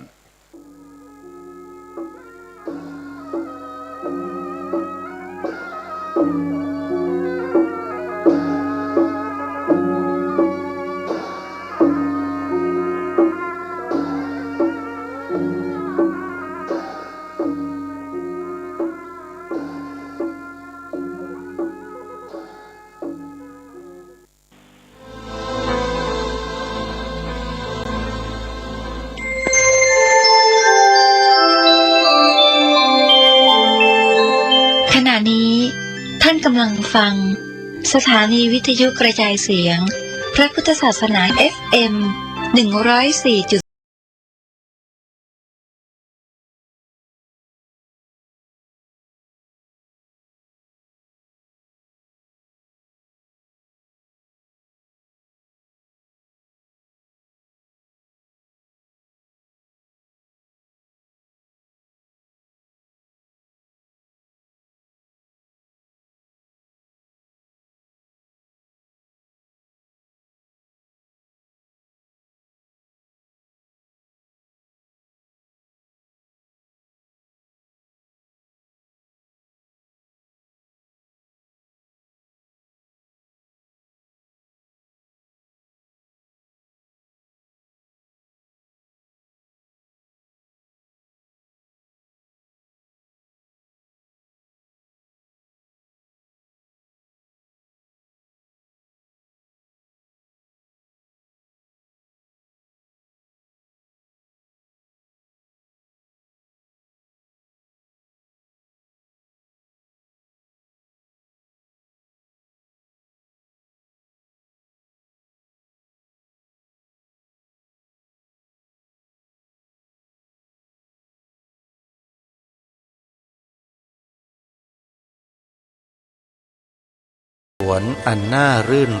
ขณะนี้ท่านกำลังฟังสถานีวิทยุกระจายเสียงพระพุทธศาสนา เอฟเอ็ม หนึ่งร้อยสี่จุด วนอันน่ารื่น